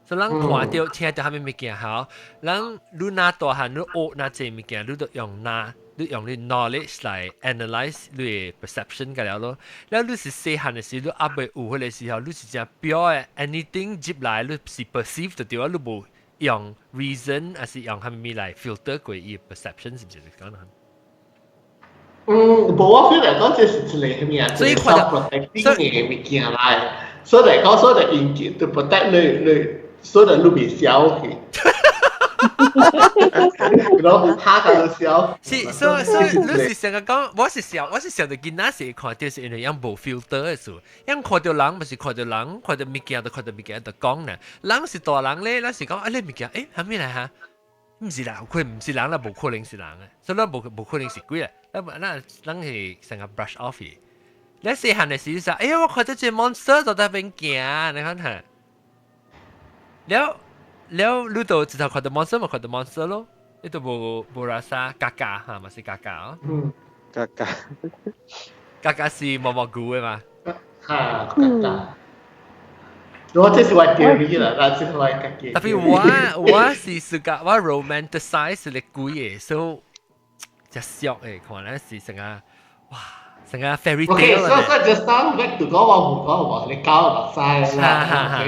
所以咱看著聽著啥物物件好，咱你若大漢你學若濟物件，你就用那。你用你 knowledge 來 analyze 你的 perception 個了咯。了你是細漢的時，你猶未有彼个時候，你是誠 pure 的 anything 入來，你是 perceive 就對啊，你無用 reason 還是用啥物來 filter 過伊 perception 是毋是講呢？嗯，無我 feel 來講，這是一個啥物啊？所以 self-protecting 的物件來，所以來講，所以應該 to protect 你你，所以你袂消去。然後嚇到笑。是，所以你是成日講，我是想著囡仔時看著是因為樣無 filter 的事，樣看著人，毋是看著人，看著物件就看著物件就講呢。人是大人咧，咱是講啊，你物件，欸，啥物來哈？毋是啦，佢毋是人啦，無可能是人嘅，所以咱無可能是鬼啊。咱咱咱是成日 brush off 嘅。你細漢的時就哎呀，我看著這個 monster 就在邊行，你看下。了，了你就直頭看到 monster 咪看到 monster 咯，你都無無 rasa 嘎嘎嚇，嘛是嘎嘎哦。嗯，嘎嘎，嘎嘎是毛毛菇的嘛？嚇，嘎嘎。我這是我 theory 啦，但是我家己。特別我是自家我 romanticize 你鬼嘅，所以只小嘅看咧是成個哇成個 fairy Okay, tale so just now back to 講我唔講話你搞目屎啦。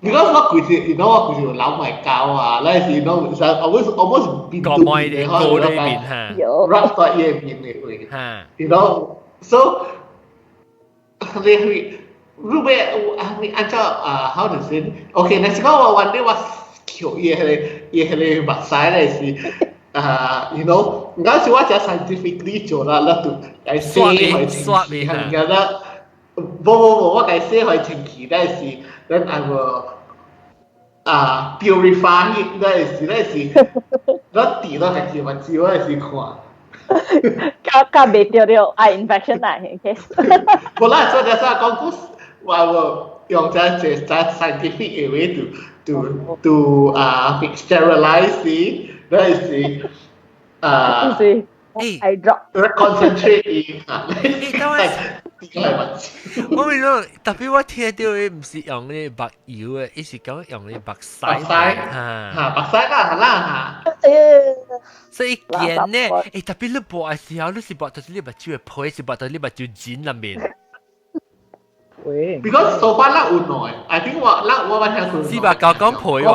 Because 我規時，you know 我規時有諗埋搞啊，那時 you know almost almost 面個對面個對面嚇，rub 到伊面嘅位嚇，you know so 你會。如果你按照啊，how to say？OK，那是講我one day 我求伊迄個伊迄個目屎咧是啊，you know，嗰時我只 scientifically 做啦，咱就來洗去清氣，係咪啦？無無無，我該洗去清氣，但是 then I will 啊 purify it，但是但是，咱滴到家己目睭，我是看。較較袂著著 eye infection 啦，case。無啦，所以就講講。我我用這這這 scientific 的 way to 啊 sterilize 伊，那是啊，是，eye drop concentrate 伊啊，我咪講，特別我聽到伊毋是用咧目油的，伊是講用咧目屎，目屎，嚇目屎啦，啦嚇。所以見呢，欸特別你抹的時候，你是抹到你目睭的皮，是抹到你目睭筋內面。 Because so far 咱有兩，I think 我咱我捌聽過。490講皮喎。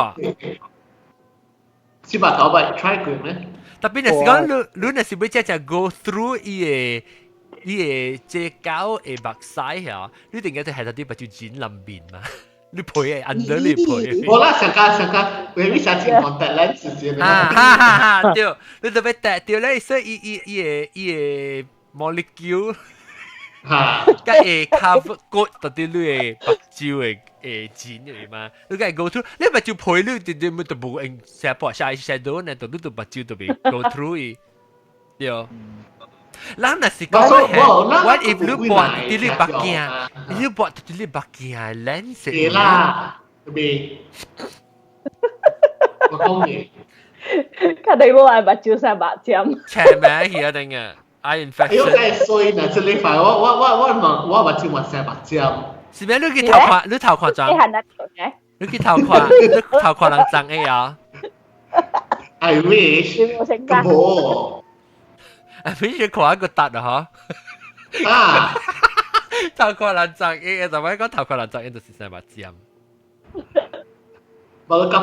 490捌 try 過咩？特別若是講你你若是欲只只 go through 伊的伊的這狗的目屎嚇，你定該就係到啲目睭筋內面嘛？你皮的 under 你皮。無啦，上加上加，為啥穿 contact lens 先？啊哈哈哈！對，你特別戴對咧，所以伊伊伊的伊的 molecule。嚇，佮會 cover 過到啲你的目睭的的筋的嘛，你該 go through，你目睭皮你直接咪就無用寫破下 shadow 呢，就你就目睭就袂 go through 伊，對。人若是講，what if 你抹佇你目鏡，你抹佇你目鏡 lens？會啦，未。我講嘅。較定無愛目睭生目針。斜名去啊定啊！eye infection。哎呦，真係衰嗱！這禮拜我我我我我目睭嘛生目針。是咩？你去頭看，你頭看妝？你去頭看，你頭看人髒的啊？I wish。無。 I wish 看一個突啊！嗬。啊！頭看人髒的，就咪講頭看人髒的就是生目針。無咁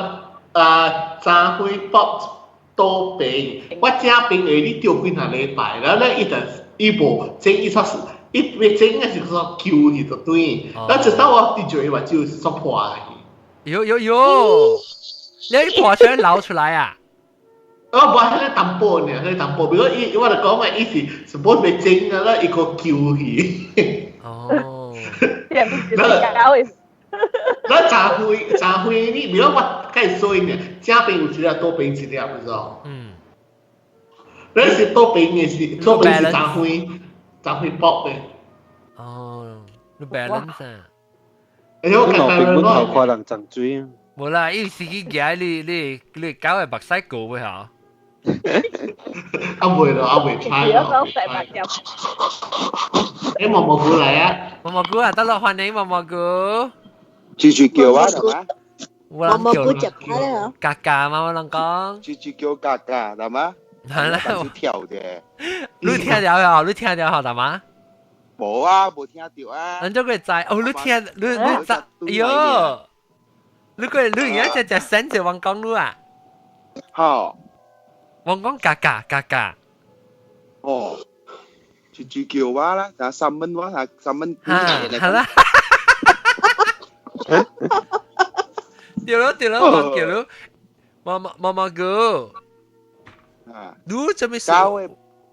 啊，早會卜。倒邊，我正邊的你釣幾若禮拜，然後咧伊就伊無整伊煞是伊欲整的是說揪去就對，咱就當我滴住伊目睭煞破去。喲喲喲！你一破出來流出來啊？我無彼个淡薄爾，彼个淡薄，比如伊我就講嘛，伊是 suppose 欲整啊，咱伊閣揪去。哦。咱早歲早歲你，比如我較衰呢，正邊有一粒，倒邊一粒，不知道。嗯。咱是倒邊的是，倒邊是早歲早歲薄的。哦，你 balance 啊？哎呦，我邊本頭看人長水啊。無啦，伊是去舉你你你狗的目屎膏袂嚇？啊袂咯，啊袂 try 咯。欸，毛毛菇來啊！毛毛菇啊，得咯，歡迎毛毛菇。住住叫啊，係嘛？毛毛菇食下咧嗬。嘎嘎嘛，我攏講。住住叫嘎嘎，係嘛？係啦。跳嘅。你聽到呀？你聽到嗬，大媽？無啊，無聽到啊。人就會知，哦，你聽，你你知，哎喲，你個你而家只只聲就往講你啊？好。我講嘎嘎嘎嘎。哦。住住叫我啦，就三蚊我，三蚊。係啦。對咯對咯，我叫你毛毛毛毛菇。啊！你做咩事？狗的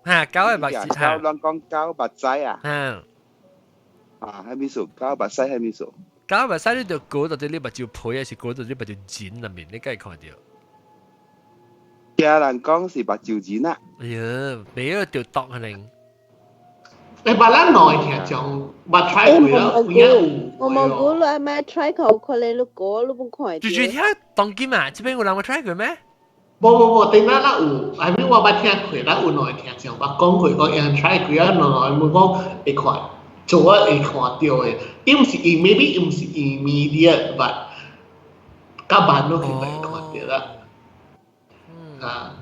嚇，狗的目屎嚇。人講狗目屎啊。嗯。啊，係咪數？狗目屎係咪數？狗目屎你就裹到你目睭皮，還是裹到你目睭筋內面？你敢會看著？聽人講是目睭筋啊。哎呀，沒有就毒可能。欸，捌咱兩個聽講，捌 try 過啦，有影有。我冇估你咪 try 過，可能你過你冇看。住住聽當今啊，這邊有人有 try 過咩？無無無，頂咱咱有，I mean 我捌聽過，咱有兩个聽眾捌講過，講𪜶 try 過啊，兩个問講會看，做我會看著的，伊毋是 maybe 毋是 immediate，but 較慢落去就會看著啦。啊，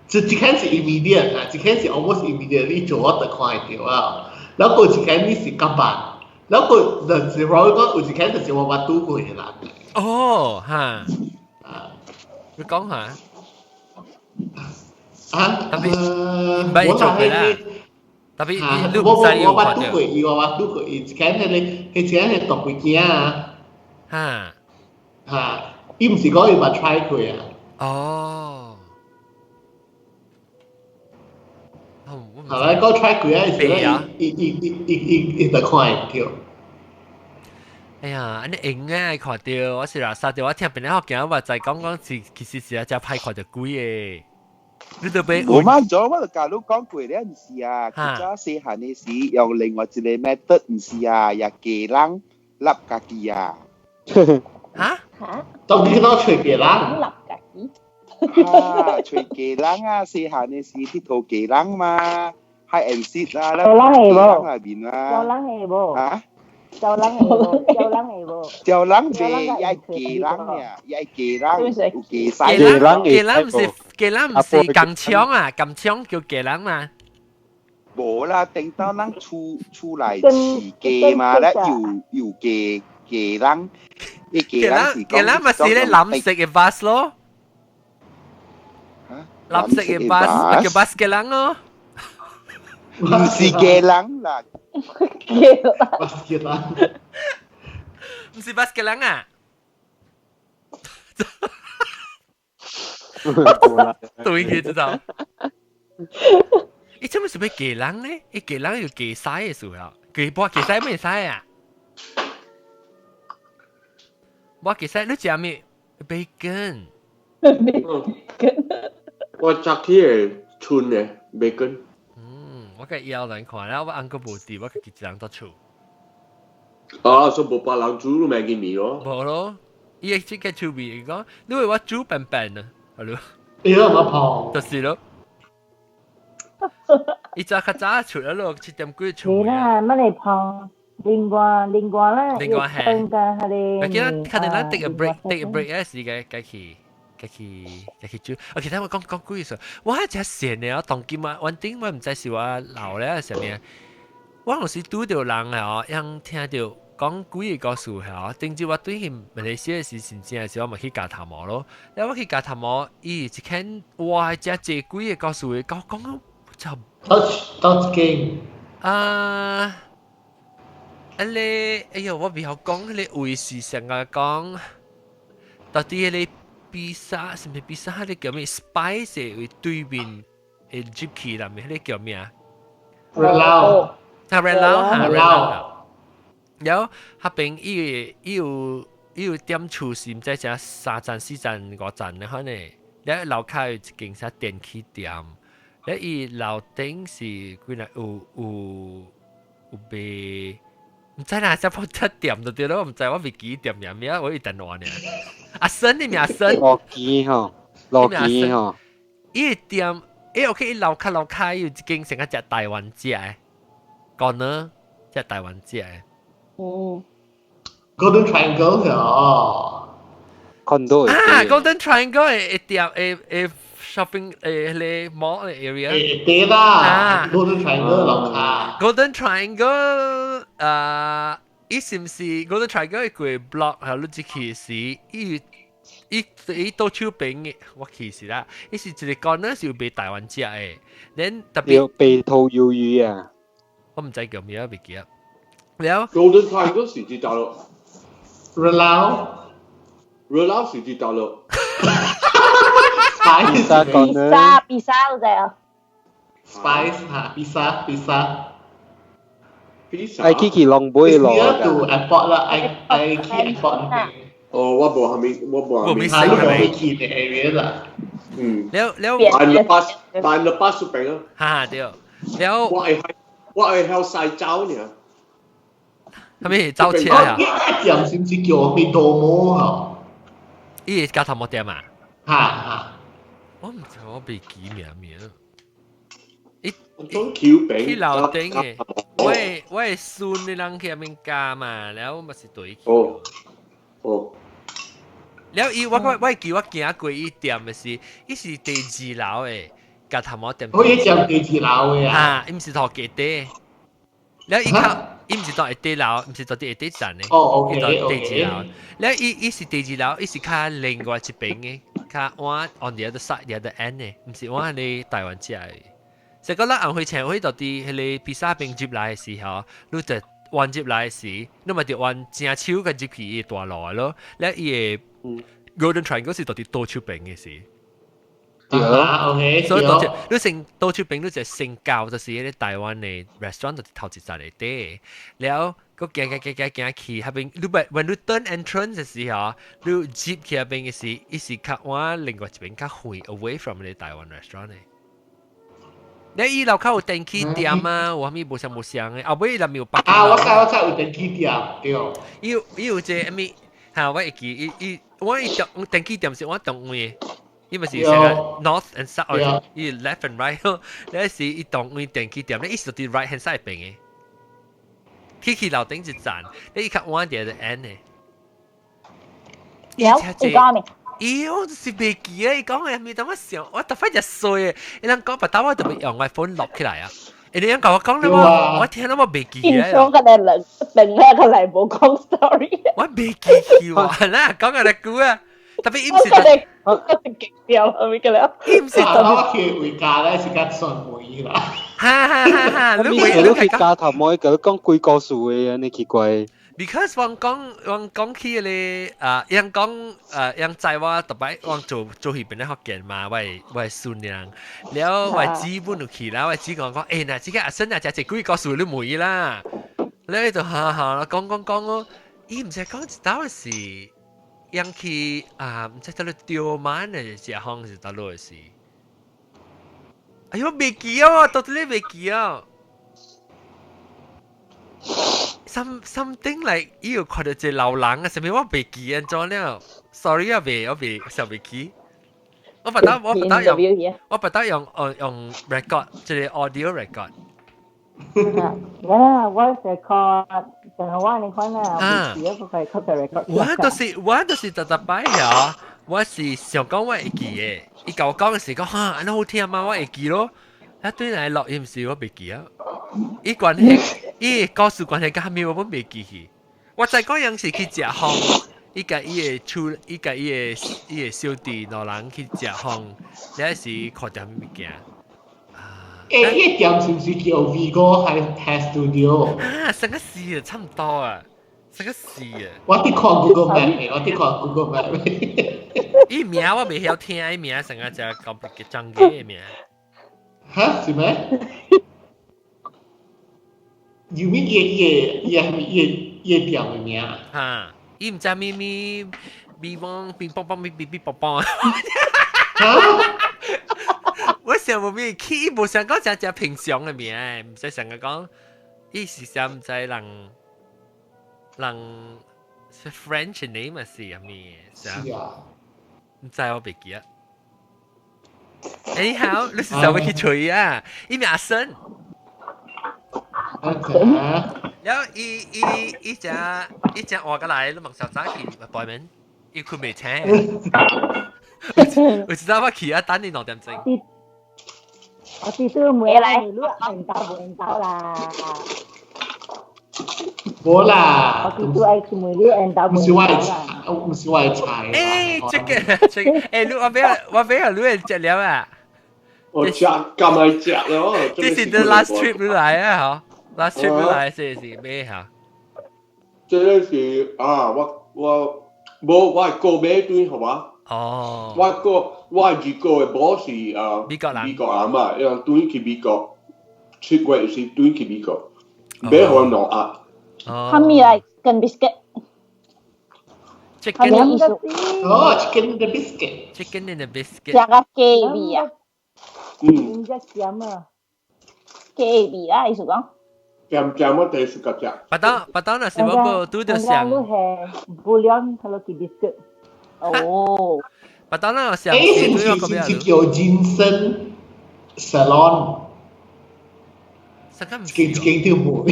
一一間是 immediate 啊，一間是 almost immediately 做我就看會著啊。然後有一間你是較慢，然後就是我講有一間就是我捌拄過的人。哦，哈，你講下。啊，特別唔捌做過啦。特別你我唔知我捌拄過伊，我捌拄過伊，一間彼個，彼一間係獨飛機啊。哈。哈，伊毋是講伊捌 try 過啊。哦。係咪講 try 過啊？是咧，伊伊伊伊伊伊就看會著。哎呀，按呢用啊，看著，我是垃圾著，我聽別人學鏡，我就講講是其實是啊，真歹看著鬼的。你都俾我媽咗，我就教你講過咧，毋是啊，較早細漢的時用另外一個 method，毋是啊，也雞人笠家己啊。嚇？當你攞揣雞人？笠家己？啊，揣雞人啊，細漢的時𨑨迌雞人嘛，hide and seek 啊，有人會無？內面啊。有人會無？啊？有人會無？有人會無？有人袂，也雞人爾，也雞人，有雞屎。雞人，雞人毋是雞人毋是鋼槍啊，鋼槍叫雞人嘛。無啦，等到咱厝厝內飼雞嘛，咧有有雞雞人，伊雞人是雞人咪是咧藍色的 bus 咯。藍色的 bus 叫 bus 雞人咯。毋是雞人啦。雞人。 bus 雞人。毋是 bus 雞人啊？對佢知道。伊做咩是欲雞人呢？伊雞人有雞屎的時候，雞無雞屎咩屎啊？無雞屎，你食咩？bacon。 bacon。我早起會剩的 bacon。嗯，我共枵難看，然後我翁閣無佇，我家己一人佇厝。啊，所以無別人煮，你麥去麵咯。無咯，伊會這個趣味，伊講你為我煮笨笨啊，係咯。伊都無胖。就是咯。伊早較早出來咯，7點幾出。是啦，乜你胖？另外另外啦，另外係。我記得可能咱 take a break，take a break 嗰時該該去。家己家己煮，啊！其他我講講鬼數，我真閒的啊，當今啊，反正我毋知是我老咧啥物，我有時拄著人啊，樣聽著講鬼个故事吼，頂次我對去馬來西亞時，真正時我嘛去咬頭毛咯，了我去咬頭毛，伊一間哇，真濟鬼个故事，講講就倒一間啊，啊咧，哎喲，我袂曉講彼个位是上個講，到底彼個。比薩是毋是比薩？彼個叫咩？Spice 位對面會入去啦，彼個叫咩啊？熱撈啊，熱撈哈，熱撈。然後彼邊伊伊有伊有店厝是毋知啥三層四層五層的款呢？了樓跤有一間啥電器店，了伊樓頂是幾若有有有賣。毋知啦，只鋪七店就對咯，我毋知我袂記店名名，我有電話呢。阿森，你名阿森？羅記吼，羅記吼。伊個店，伊 OK，伊樓跤樓跤有一間成個食台灣食的，講呢，食台灣食的。哦。 Golden Triangle 哦。 Condo 啊，Golden Triangle 的店，的的 shopping 誒，彼個 mall 的 area。對啦，Golden Triangle 樓跤。 Golden Triangle 啊，伊是毋是 Golden Triangle 一個 block 係你入去時，伊伊伊倒手邊的，我去時啦，伊是一個 corner 是有賣台灣食的，then 特別白頭魷魚啊，我毋知叫咩，袂記得。了 Golden Triangle 是佇佗落？熱撈。熱撈是佇佗落？ Spice 比薩比薩有知啊？Spice 哈，比薩比薩。比薩。愛去去龍尾路。 Near to airport 啦，愛愛去 airport 那邊。哦，我無蝦米，我無蝦米。啊，你無去的 area 啦。嗯。了了。辦了巴辦了巴士餅啊。哈對。了。我會我會曉駛走爾。啥物走車啊？呢一店是毋是叫咩多摩啊？伊個鉸頭毛店啊？哈哈。我毋知我袂記名名。伊去樓頂嘅，我的孫的人去遐邊教嘛，了我嘛是對去。哦哦。了伊我會記我行過伊店的是，伊是第二樓的鉸頭毛店。我伊店第二樓的啊。啊，伊毋是頭家底。了伊較，伊毋是到下底樓，毋是到佇下底層的。哦伊到第二樓。了伊伊是第二樓，伊是較另外一邊的，較往 on the other side the other end 的，毋是往彼個台灣食的。成個咱紅會前會到佇彼個披薩邊入來的時候，你就彎入來時，你嘛就彎正手個入去伊大路的咯。了伊個 Golden Triangle 是到佇倒手邊的時。對啊，OK，所以到隻你先倒手邊，你就先到就是彼個台灣的 restaurant 就是頭一層的底，了閣行行行行行去彼邊，你袂 when 你 turn entrance 的時候，你入去彼邊的時，伊是較往另外一邊較遠 away from 彼個台灣 restaurant 的。你伊樓跤有電器店啊，有啥物無相無相的，後尾伊內面有北啊，我知我知有電器店，對。伊有伊有一個啥物？嚇，我會記伊伊我伊中電器店是我同位的，伊咪是成個 north and south，伊 left and right，你是伊同位電器店，你伊是佇 right hand side 邊的。去去樓頂一層，你伊較晚佇個 end 的。有，伊講咩？咦，我就是袂記啊！伊講的物等我想，我特擺就衰的。伊人講別打我就欲用我 phone 錄起來啊。伊你講我講了我，我聽了我袂記啊。印象個來兩兩個來無講 story。我袂記去喎，嗱講個來久啊。特別伊毋是，我就極掉後面個了。伊毋是我去回家咧是較順回啦。哈哈哈哈！你你去鉸頭毛，伊佮你講幾個數的，按呢奇怪。 Because 我講我講起咧，啊，𪜶講啊，𪜶知我逐擺我做做戲邊咧福建嘛，我孫娘，了我姊本有去啦，我姊講講，欸，若這個阿孫若食一幾個數你問啦，了伊就哈哈講講講哦，伊毋知講一道是，𪜶去啊，毋知佗落吊滿的食風是佗落的是，哎喲，袂記哦，到底袂記哦。Something like 伊有看到一個老人啊，啥物我袂記按怎了？Sorry 啊，袂我袂想袂記。我不得我不得用我不得用用 record，這個 audio record。呀，voice record，就係我你看啦，袂記啊，佢係 record。我就是逐逐擺啊，我是想講我會記的，伊共我講的時講哈，按呢好聽嗎？我會記咯。啊，對來錄音時我袂記啊。伊關係，伊故事關係佮啥物我袂記去。我知講𪜶是去食風，伊共伊的厝，伊共伊的伊的小弟兩人去食風，了時看著啥物物件。欸，伊個店是毋是叫 Vigo Hair Studio？啊，成個是啊，差毋多啊，成個是啊。我佇看 Google Map，我佇看 Google Map。伊名我袂曉聽，伊名成個只 complicated 長嘅名。哈？是咩？You mean 伊伊伊伊伊店的名？哈，伊毋知咪咪咪汪乒乓乓咪咪咪乓乓。哈？我想無咩去，伊無想講誠誠平常的名，毋使想講，伊是啥毋知人人是 French name 是啥物？是啊，毋知我袂記啊。Anyhow，你是想欲去揣啊？伊名阿森。然後伊伊伊只伊只換過來，你問小早去報名，伊困袂醒。我知道我去啊，等你2點鐘。我知道每來你緣投無緣投啦。無啦。我知道愛去問你緣投無緣投啦。毋是我的菜。欸，這個這個，欸，你我欲我欲你會食了啊？我食，敢愛食咯。這是 the last trip 你來啊，嗬？last trip 你來是是咩嚇？這個是啊，我我無我係過尾段好嘛？哦。我個我二個的某是啊美國人，美國人嘛，伊轉去美國，7月是轉去美國，買予兩盒。啥物來跟 biscuit？ Chicken 哦，chicken and the biscuit。 Chicken and the biscuit。食個雞味啊！嗯。只鹹啊！雞味啦，意思講。鹹鹹我第一次食。巴當巴當若是我無拄著想。你係 bouillon Hello Kitty biscuit。哦。但當然我想，誒，是唔是是叫人生 salon？一間間條門。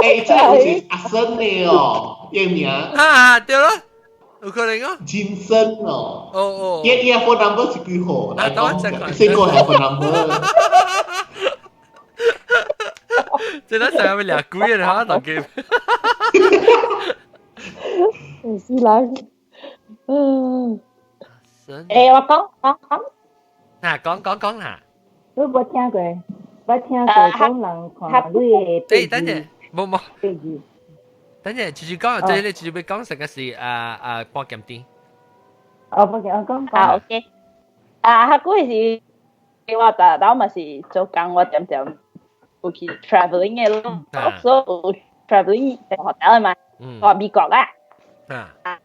誒，這個是阿生的哦，伊名。啊，對咯，有可能哦。人生哦。哦哦。伊伊 phone number 是幾號？啊，等我再看。四個係 phone number。這咱成日咪掠鬼的哈，大家。是啦，嗯。誒，我講講講。嗱，講講講啦。你無聽過？我聽過講人看你的。誒，等陣，冇冇。等陣，繼續講，即係你繼續要講成個是啊啊半鹹甜。哦，半鹹，講講。啊，OK。啊，彼久時我逐晝嘛是做工，我點點有去 travelling 的咯，所以有 travelling 學校嘛，我美國啊。啊。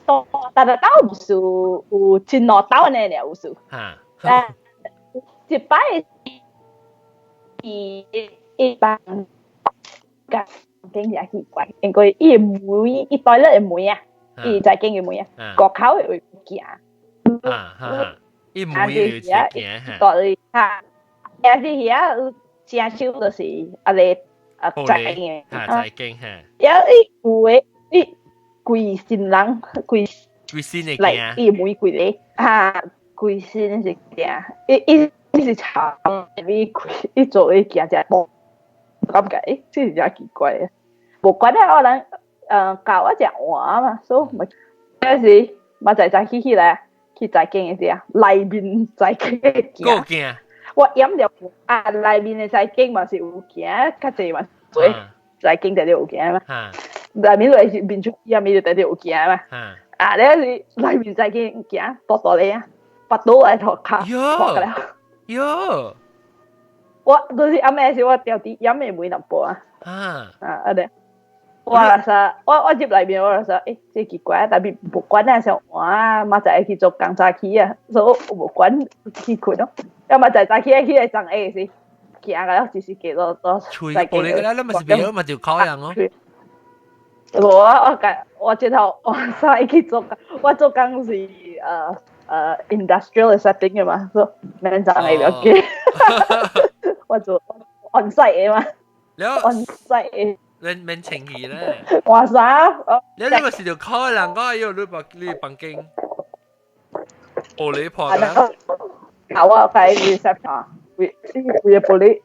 到但係到有時有一兩道呢，有時。啊。啊，一擺伊一般甲經也奇怪，因為伊門伊 toilet 的門啊，伊在間的門啊，外口會行。啊哈，伊門會行哈。對哈，也是遐正手就是啊個啊在間的。啊在間哈。也伊有的伊規身人規規身的來伊門規個啊。規身是行，伊伊伊是長，伊伊做伊行只步，感覺欸，這是真奇怪的。無管啊，我人教我食碗嘛，所以嘛，嗰時嘛在早起起來去財經的時啊，內面財經的行，我飲著啊，內面的財經嘛是有行，較濟嘛做財經就有行嘛，內面就是面出去啊，面就特有行嘛，啊，你是內面財經行大大咧啊。拔刀來塗骹，喲喲，我就是暗暝時我掉啲飲的門淡薄啊，啊啊對，我若說我我入內面我若說，欸，這奇怪，但是無管啊，想我明仔去做工早起啊，所以我無管去睏咯，要明仔早起起來送下時，行個只是幾多多。吹玻璃個啦，你咪是袂嘛就考人哦。無啊，我家我這頭我使去做工，我做工是industrial setting 的嘛，所以免送下不要緊。我做 on site 的嘛，on site 的。免免清氣咧。換衫。你你咪是條考人講，要你房你房間玻璃破啦。啊，我喺 reception，規規個玻璃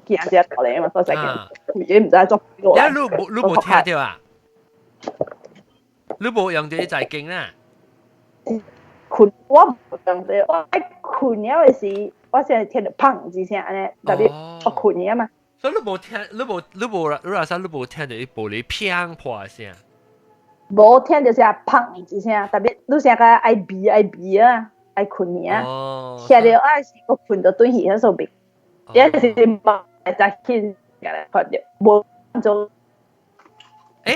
行只落嚟嘛，所以才見，規個毋知做邊度。你無你無聽著啊？你無用著在間啦？睏我無用著，我愛睏了的時，我先聽著砰一聲按呢，特別我睏了嘛。所以你無聽，你無你無你若說你無聽著伊玻璃砰破聲。無聽著聲砰一聲，特別你聲較愛鼻愛鼻啊，愛睏爾啊。聽著啊是閣睏著轉去，彼所袂，也是嘛會早起來看著無做。欸，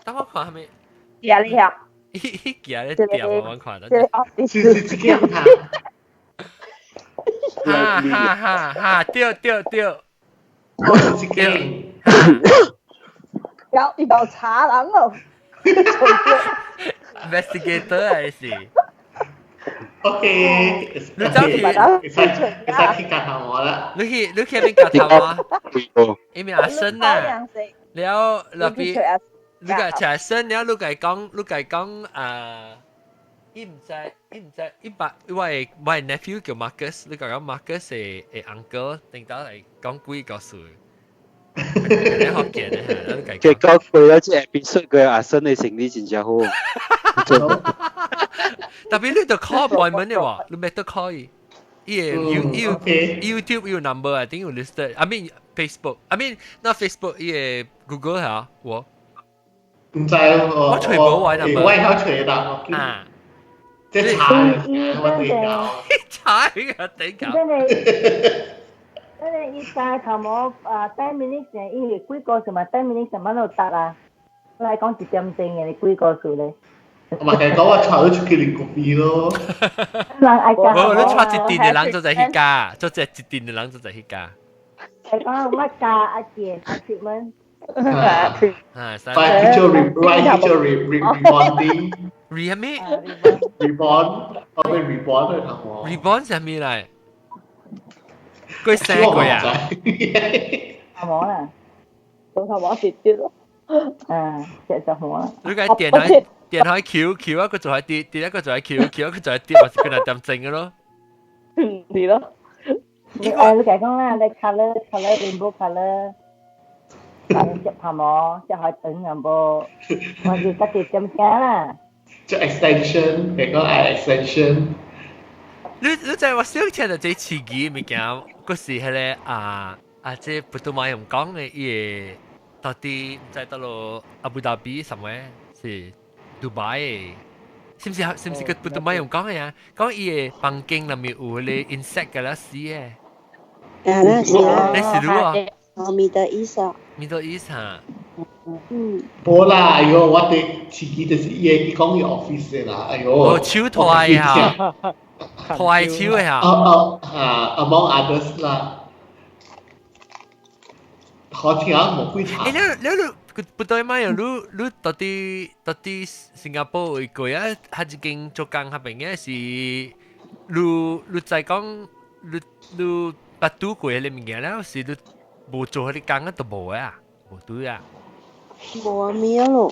等我看啥物？行咧遐。伊行咧掂我看。是是這個哈。哈哈哈哈！對對對。我是這個。有伊就查人咯。 Investigator 還是？OK。你走去，會使會使去教頭毛啦。你去你去邊教頭毛？伊名阿生啊。了落邊，你個阿生了，你共講，你共講啊。伊毋知，伊毋知，伊捌我的我的 nephew 叫 Marcus，你講講 Marcus 的的 uncle，頂到來講幾個事。你學見的，你共講。結果過了這 episode 個阿生的生理真正好。特別你就 call appointment 的喎，你咪得 call 伊。伊的 you you YouTube 有 number I think 有 listed. I mean Facebook. I mean not Facebook，伊的 Google 嚇我。毋知我我揣無我 number。我會曉揣的。啊。這查我對搞。查個對搞。真的，真的，伊三頭毛啊，10 minutes 伊幾個什麼10 minutes 什麼都得啊。來講一點鐘的幾個數咧。我嘛係講我帶你出去啉咖啡咯。人愛講。無，你帶一陣的人做在彼家，做這一陣的人做在彼家。係講我教阿姐阿姐們。啊， Right 叫做 re right 叫做 re re rebonding。 re 咩？rebond，後面 rebond 去頭喎。 rebond 係咩嚟？佢生過啊？頭毛啦，做頭毛直啲咯。嗯，隻就好啦。你個電開電開橋橋一個就係跌，跌一個就係橋橋一個就係跌，或是佢嚟點整嘅咯？係咯。你你講啦，你 colour colour rainbow colour，隻頭毛，隻海豚有無？我是家己點聽啦。即 extension，你講係 extension。你你知我小聽就這刺激物件，嗰時係咧啊啊！這普通話用講嘅，伊個到底唔知到咯阿布達比什麼是杜拜的，是唔是個普通話用講嘅啊？講伊個房間內面有迄個 insect 嘅啦死嘅。啊，那是啊，那是汝啊？哦，Middle East 啊。 Middle East 哈。嗯。無啦，哎喲，我哋刺激就是伊個伊講伊 office 的啦，哎喲。哦，手拖啊！拖手的啊！哦哦，啊，among others 啦。好聽無幾查。欸，你你不對嘛？你你到底新加坡會過啊？佢一間做工嗰邊嘅是，你你再講你你捌拄過迄個物件了，是你無做彼個工啊，都無啊，無對啊。無啊，咩咯？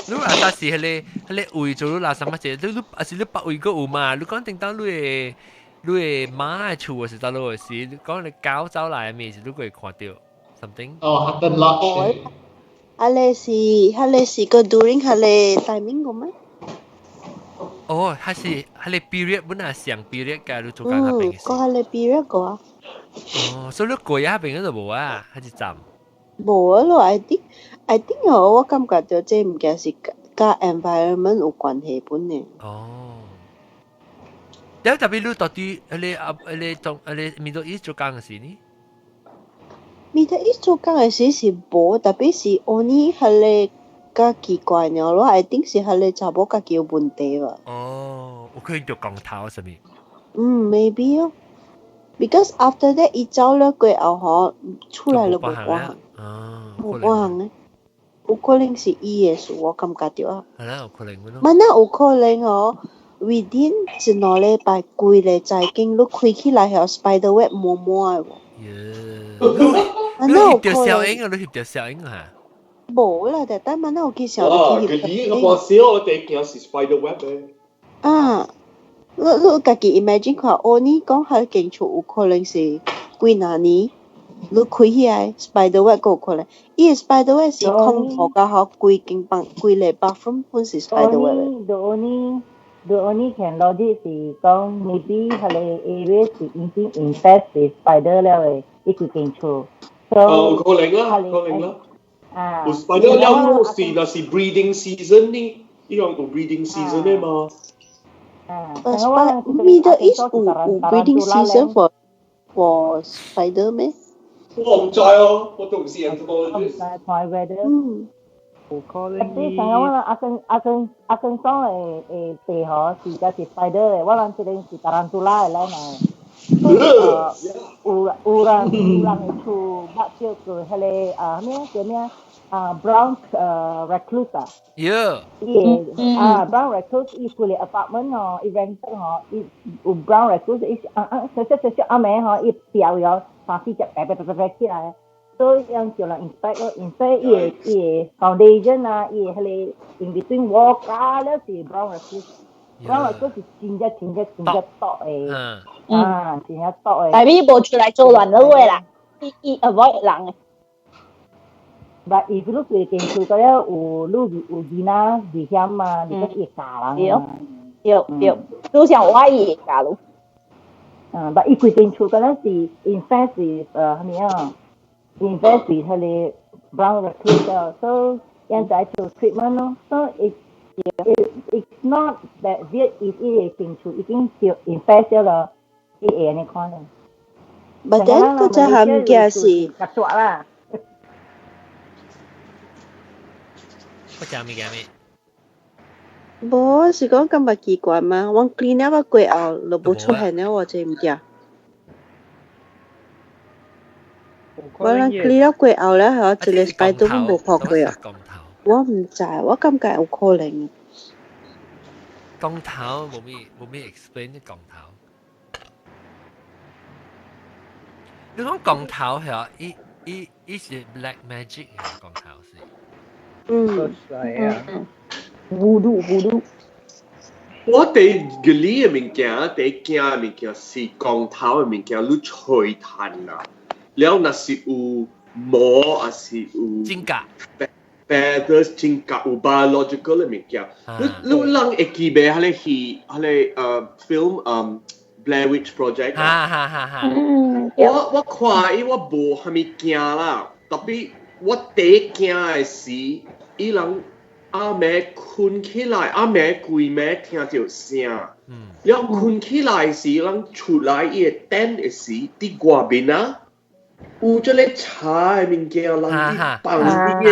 你阿達是彼個位做你垃圾乜嘢？你你還是你別位閣有嘛？你講頂當你的媽的厝是倒落是？你講你狗走來的物是你會看到 something？哦，Hutton Lodge。啊，你是，彼個是個 during 彼個 timing 個咩？哦，還是彼個 period 本來上 period 嘅，你做工彼邊。嗯，個彼個 period 個啊。哦，所以你過彼邊嗰度無啊？還是站？無啊咯，I think 哦，我感覺到這物件是佮 environment 有關係本呢。哦。了特別你到底彼個啊彼個中彼個 Middle East 做工嘅時呢？ Middle East 做工嘅時是無，特別是 only 彼個較奇怪爾咯，I think 是彼個查某家己有問題吧。哦，有可能著光頭啥物？嗯，maybe 哦。Because after that，伊走了過後吼，出來就無半項。哦，無半項咧，有可能是伊的事，我感覺著啊。係啦，有可能咯。萬那有可能哦，within 一兩禮拜，規个財經你開起來，還有 spider web 滿滿的喎。你翕著小影啊！你翕著小影啊？無啦，但但萬那有去想。哦，佢呢個小我哋見是 spider web 嘅。啊，你家己 imagine 看，哦，你講彼間厝有可能是幾若年，你開起來 spider web 閣有可能，伊個 spider web 是空塗到吼，規間房規個 bathroom 本是 spider web。 The only can logic 是講 maybe 彼個 area 是已經 infest with spider 了的，伊規間厝。哦，可能啦，可能啦。啊。有 spider 了是若是 breeding season 呢？伊樣有 breeding season 的嘛？啊。 Middle East 有 breeding season for spider 咩？我唔知哦，我都唔是 entomologist。看 weather。嗯。有可能。你像我人阿根桑的地吼是才是 spider 的，我人這個是 tarantula 的來嘛。有人的厝捌叫做彼個啊咩叫咩啊 brown recluse 啊。 伊個啊 brown recluse 伊規个 apartment 吼，伊 rent 吼，伊有 brown recluse 伊是啊啊小小小小暗暝吼，伊掉咗三四隻白白白白白起來。所以樣叫人 inspect 咯，inspect 伊個 foundation 啊，伊個彼個 in between wall 加了是 brown recluse。brown recluse 是真正真正真正毒的，啊，真正毒的。但係伊無出來做亂了話啦，伊 avoid 人的。但伊你規間厝個了有你有囡仔危險嘛，你閣會教人嘛。對對，就像我伊會教你。嗯，但伊規間厝個了是 infest 是啥物啊？infest 是彼個 brown recluse，所以現在做 treatment 咯，所以 it's not that weird if 伊個間厝已經著 infest 了，伊會按呢款咧。 But then 嗰隻係物件是。較大啦。我食物件咩？無，是講感覺奇怪嘛？我 clean up 過後就無出現了喎，這物件。我人 clear 了過後咧，係一個禮拜都無破過啊。我毋知，我感覺有可能。降頭無咩無咩 explain 降頭。你講降頭係伊伊伊是 black magic 嘅降頭是。嗯。係啊。 Voodoo voodoo。我對嘅呢個物件，對驚嘅物件是降頭嘅物件，你吹炭啦，了若是有毛，還是有真假？feathers 真假有 biological 嘅物件，你你人會記袂？彼個戲，彼個film Blair Witch Project。哈哈哈哈！我我看伊，我無蝦米驚啦，特別我第一驚嘅是，伊人暗暝睏起來，暗暝規暝聽著聲，了睏起來時，人出來伊個燈的時，佇外面啊。有這個茶的物件，人佇放佇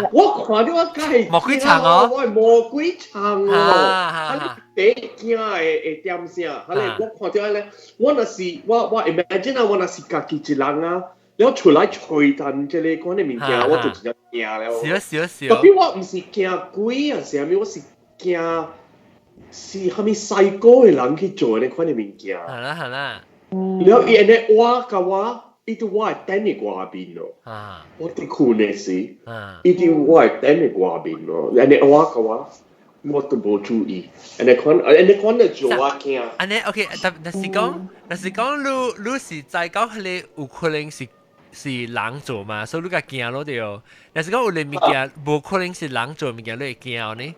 個，我看著我梗係魔鬼藏哦，我係魔鬼藏哦，啊，第一驚的會點聲，啊咧我看著咧，我若是我我 imagine 啊，我若是家己一人啊，了出來吹淡這個款的物件，我就真正驚了。是啊是啊是啊。特別我毋是驚鬼啊，啥物，我是驚是蝦米細個的人去做這款的物件。係啦係啦。了伊按呢挖共我。伊佇我的燈的外面咯，我佇睏的時，伊佇我的燈的外面咯，按呢挖共我，我都無注意，按呢款，按呢款就做我驚。按呢 OK，但但是講，但是講你你是知講彼个有可能是是人做嘛，所以你較驚咯對。但是講有个物件無可能是人做物件，你會驚呢？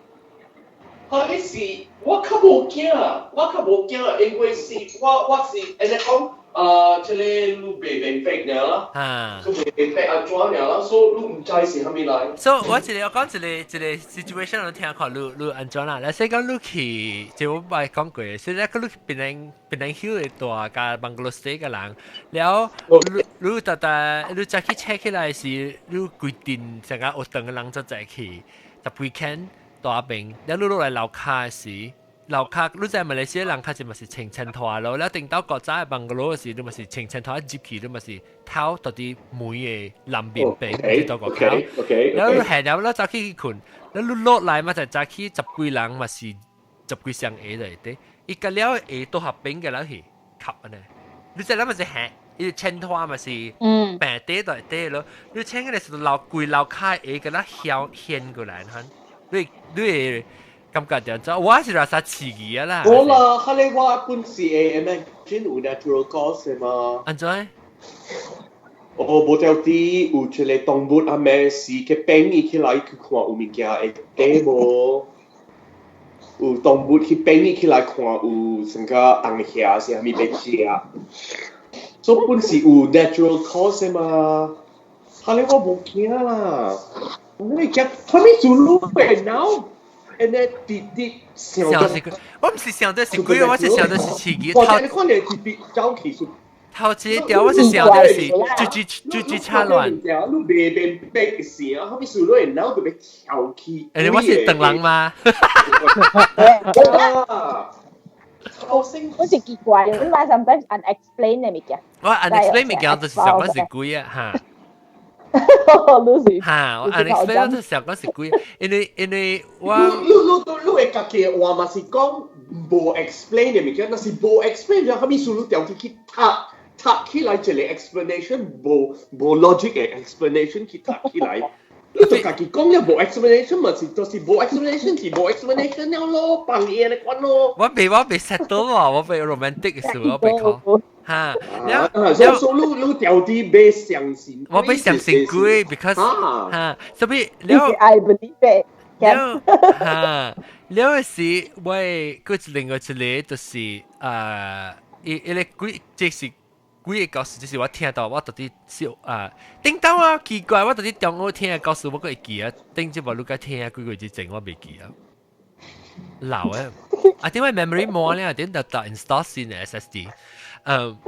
啊，彼是我較無驚，我較無驚，因為是我我是按呢講。啊，這個你袂明白爾啦，啊，你袂明白按怎爾啦，所以你毋知是啥物來。所以我一個我講一個一個 situation，你聽看你你按怎啦？來說講你去，就我捌講過，是咧講你檳城檳城 hill 的大共 bungalow stay 个人，了你你逐逐你早起 check 起來時，你規陣成個學堂的人就在去，十幾間大邊，了你落來樓跤時。樓跤，你知馬來西亞人較濟嘛是穿穿拖咯，了頂到國早的 bungalow 時，你嘛是穿穿拖入去，你嘛是頭到佇門的南面邊，去到個口。了你下了你早起去睏，了你落來嘛就早起十幾人嘛是十幾雙鞋來的，伊個了鞋都合邊個了去吸按呢。你知咱嘛是下，伊穿拖嘛是平底就底咯，你穿個是樓規樓跤鞋個啦掀掀過來，你你會。感覺著怎？我是拉啥刺激啊啦！無啦，彼个我本是會 imagine 有 natural cause 嘛。按怎？哦，無條啲有一個動物啊咩事去變伊起來去看有物件會底無？有動物去變伊起來看有啥個紅蟻是啥物欲食？所以本是有 natural cause 嘛。彼个我無驚啦，我驚，啥物事你會腦？按呢直直想是鬼，我毋是想著是鬼，我是想著是刺激。頭你看你直直走去是頭一條我是想著是豬豬豬豬插亂。你袂明白是啊，啥物事你會腦就欲跳起。欸，我是唐人嗎？我是奇怪，你話 sometimes unexplained 的物件。我 unexplained 物件就是想講是鬼啊，哈。哈，我 unexplained 就是想講是鬼，因為因為我你你你會家己的話嘛是講無 explain 的物件，若是無 explain 就啥物事你調去去讀讀起來一個 explanation 無無 logic 的 explanation 去讀起來，你就家己講了無 explanation 嘛是就是無 explanation 是無 explanation 了咯，放伊按呢款咯。我袂我袂 settle 喎，我袂 romantic 的事，我袂講。哈，了了，所以你你調啲欲相信，我欲相信鬼，because 哈，所以了，I believe it。了哈，了是我閣另外一個就是伊伊个鬼，這是鬼的故事，就是我聽到我到底是啊，頂當啊奇怪，我到底中學聽的故事我閣會記啊，頂這無你該聽幾個月之前我袂記啊，老的，啊點解 memory 滿了？點就就 install 新的 SSD。嗯，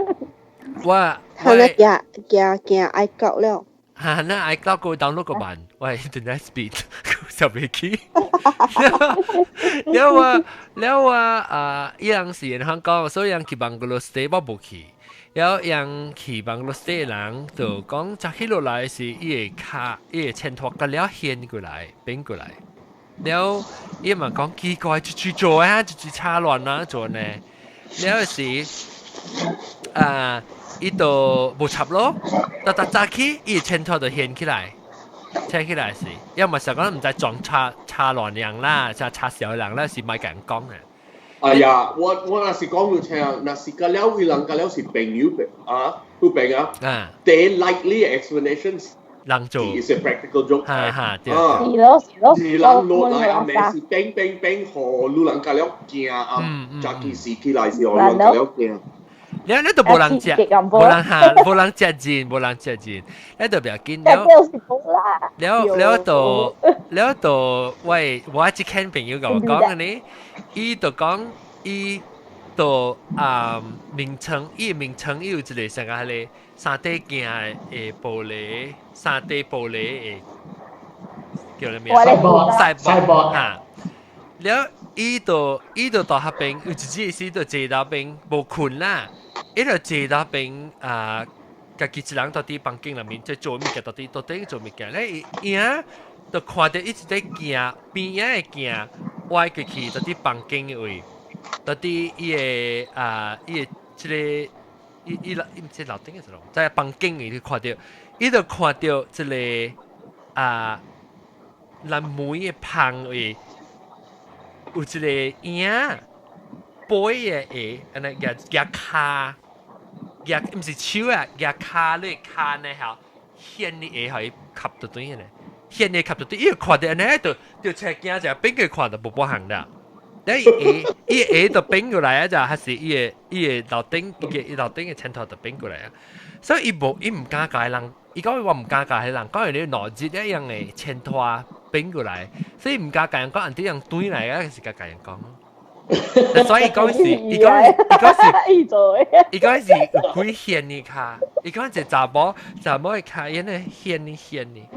我我驚驚驚 iCloud 了。哈，那 iCloud 個 download 個慢，我 internet speed 就袂起。了我了我啊，伊人是香港，所以人去 bungalow stay 我無去。了讓去網絡細人就講，早起落來是伊個跤，伊個前拖甲了掀過來，變過來。了伊嘛講奇怪，一去做啊，一去插亂啊做呢。了是啊，伊就無插咯，逐逐早起伊個前拖就掀起來，掀起來是，要麼是講毋知撞插插亂人啦，插插小人啦，是莫共人講啊。哎呀，我若是講你聽，若是甲了為人甲了是朋友啊，有朋友啊，the likely explanation 人做 is a practical joke。哈哈，對。是咯是咯，是人落來啊，咩是變變變，予女人甲了驚啊，早起時起來是予人甲了驚。你你都無人食，無人哈，無人食人，無人食人，你都不要緊。了了了到了到，喂，我一間朋友共我講呢，伊就講伊就啊名稱，伊名稱伊有一個啥個彼個三 D 鏡的玻璃，3D 玻璃的叫啥物？賽博哈。了，伊就到彼邊有一日時就坐到邊無睏啦。伊就坐到邊啊，家己一人到佇房間內面在做物件，到底做物件咧？伊影就看著一直佇行邊仔的鏡歪過去，到佇房間的位，到佇伊的啊，伊的這個伊伊樓伊毋是樓頂的是咯，在房間裡去看著，伊就看著這個啊，咱門的旁位有一個影。背的下，按呢舉舉跤，舉毋是手啊，舉跤你跤呢吼，掀你下予伊合到對呢，掀你合到對，伊看著按呢就就車鏡就變過看就無半項啦。但伊下伊下就變過來啊，就還是伊個伊個樓頂伊個伊樓頂的前頭就變過來啊。所以伊無伊毋敢共人，伊講我毋敢共彼人講，因為你腦子一樣的前拖變過來，所以毋敢共人講，按這樣轉來啊，是共人講。所以講是，伊講伊講是，伊講是有鬼掀你跤，伊講一查某查某的跤，伊呢掀你掀你。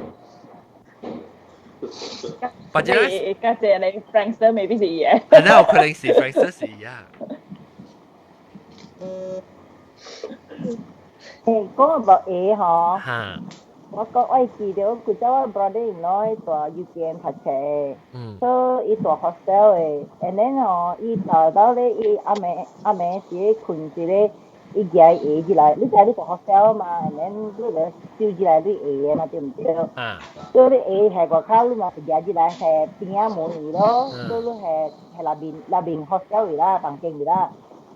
或者，家姐你 Frankster 未必是伊嘅。那有可能是 Frankster 是伊啊。誒，講到下吼。我講我記得，古早我 brother in law 住 UTM 讀冊，所以伊住 hostel 的，and then 吼，伊到到咧，伊暗暝暗暝時咧睏一个，伊舉鞋起來，你知你住 hostel 嘛，and then 你來收起來你鞋嘛，對毋對？所以你鞋喺外口，你嘛是舉起來喺邊仔門位咯，所以你喺喺內面內面 hostel 位啦，房間位啦。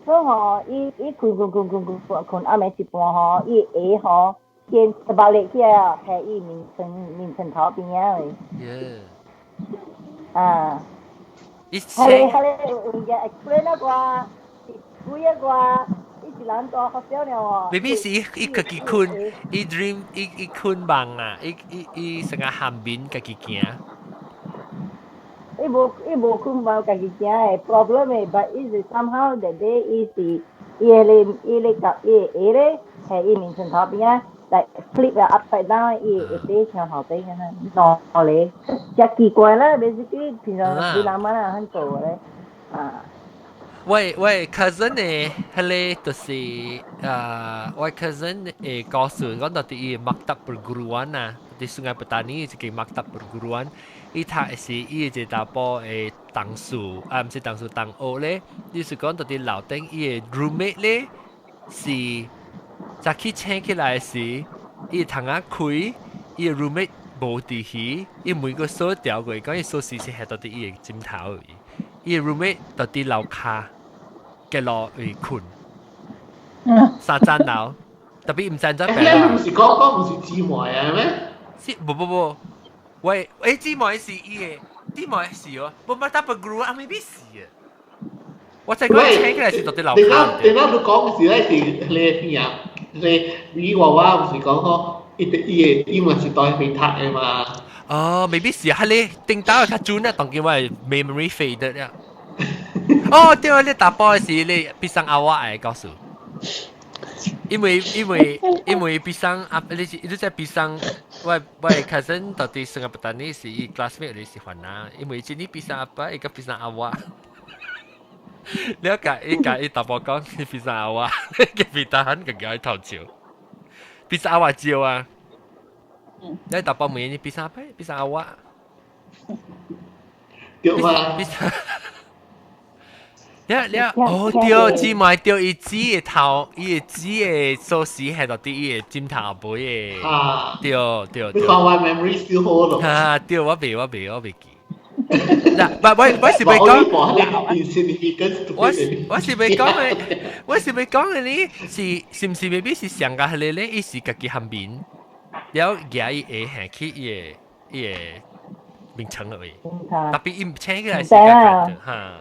所以吼，伊伊睏睏睏睏睏睏睏暗暝一半吼，伊鞋吼。先十八日起來啊，係伊眠床眠床頭邊仔位。啊。係係有物件 explain 啊啩，是鬼啊啩，伊一人大學小了哦。 maybe 是伊伊家己睏，伊 dream 伊伊睏夢啊，伊伊伊成個喊眠家己行。伊無伊無睏夢家己行的 problem 的，but 伊是 somehow that day 伊是伊個伊咧甲伊個鞋咧，係伊眠床頭邊仔。like flip 啊 upside down 伊會佇床頭頂咁樣，落嚟，真奇怪啦，basically 平常你人嘛啊很做咧，啊。喂喂，cousin 呢？彼个就是啊，我 cousin 會告訴講到佇伊 maktab perguruan 啊，佇 Sungai Petani 一個 maktab perguruan，伊讀的是伊一個查埔的同事，啊，毋是同事同學咧，伊是講到佇樓頂伊的 roommate 咧是。早起醒起來時，伊窗仔開，伊 roommate 無佇去，伊門閣鎖掉過，講伊鎖匙是係到佇伊的枕頭位，伊 roommate 到佇樓跤閣落位睏，三層樓，特別毋知怎變。你毋是講講毋是姊妹啊咩？是，無無無，喂，欸姊妹是伊的，姊妹是哦，無捌搭 group 啊，未必是啊。我再講醒起來是到佇樓跤。你啱你講是咧是你邊啊？你你娃娃毋是講講伊伊的英文是當邊讀的嘛？哦，未必是啊，你頂到較準啊，當今我 memory fade 了。哦，對啊，你打波時你 pisang awak 會告訴，因為因為因為 pisang 啊，你是你在 pisang，我我 cousin 到底 Sungai Petani 是伊 classmate 你是煩啊，因為這你 pisang 阿爸，伊個 pisang awak。你甲伊甲伊大伯講，你比薩阿你嘅比達很更加頭笑，比薩阿笑啊！你大伯問你比薩咩？比薩阿瓦？對嘛？比薩。你哦對，姊妹對，伊指的頭，伊的指的鎖匙係到底伊的枕頭尾的。啊。對對對。你看我 memory still 好咯。啊對，我未記。嗱，唔我是欲講，我是欲講的，我是欲講的呢，是毋是未必是上個彼个咧？伊是家己含面，了舉伊下下去伊的眠床落去，特別伊毋請起來是家己哈。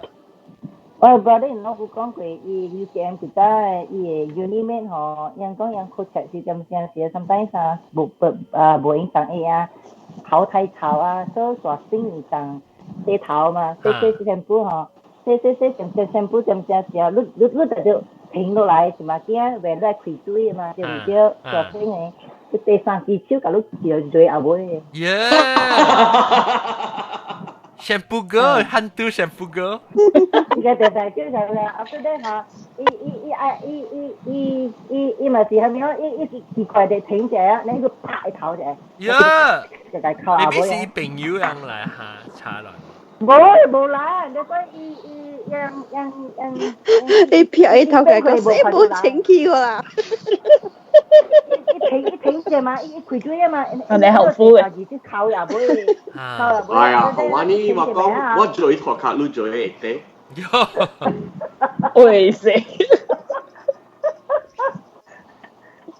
我 brother in law 有講過，伊以前一早伊的 uni mate 吼，𪜶講𪜶考冊是點聲時，sometimes 啊，無不啊無閒當下啊，頭太臭啊，所以煞醒伊當洗頭嘛，洗洗洗身軀吼，洗洗洗成成身軀點聲時啊，你就停落來，是嘛驚袂來開水嘛，對毋對？煞醒的，佢第三支手共你掉落後尾。耶！Shampoo girl, hantu shampoo girl。伊個就係叫啥咧？後尾吼，伊伊伊愛伊伊伊伊伊嘛是蝦米講？伊伊奇怪地停者啊，你個拍伊頭者。呀！就共扣後尾。你是朋友人來哈查來。無無啦，你講伊伊樣樣樣。你撇伊頭家講死無清氣啦。一停一停者嘛，伊開水啊嘛。你後悔嘅。二扣後尾，扣後尾。哎呀，我呢我講我做頭殼，你做會得。會死。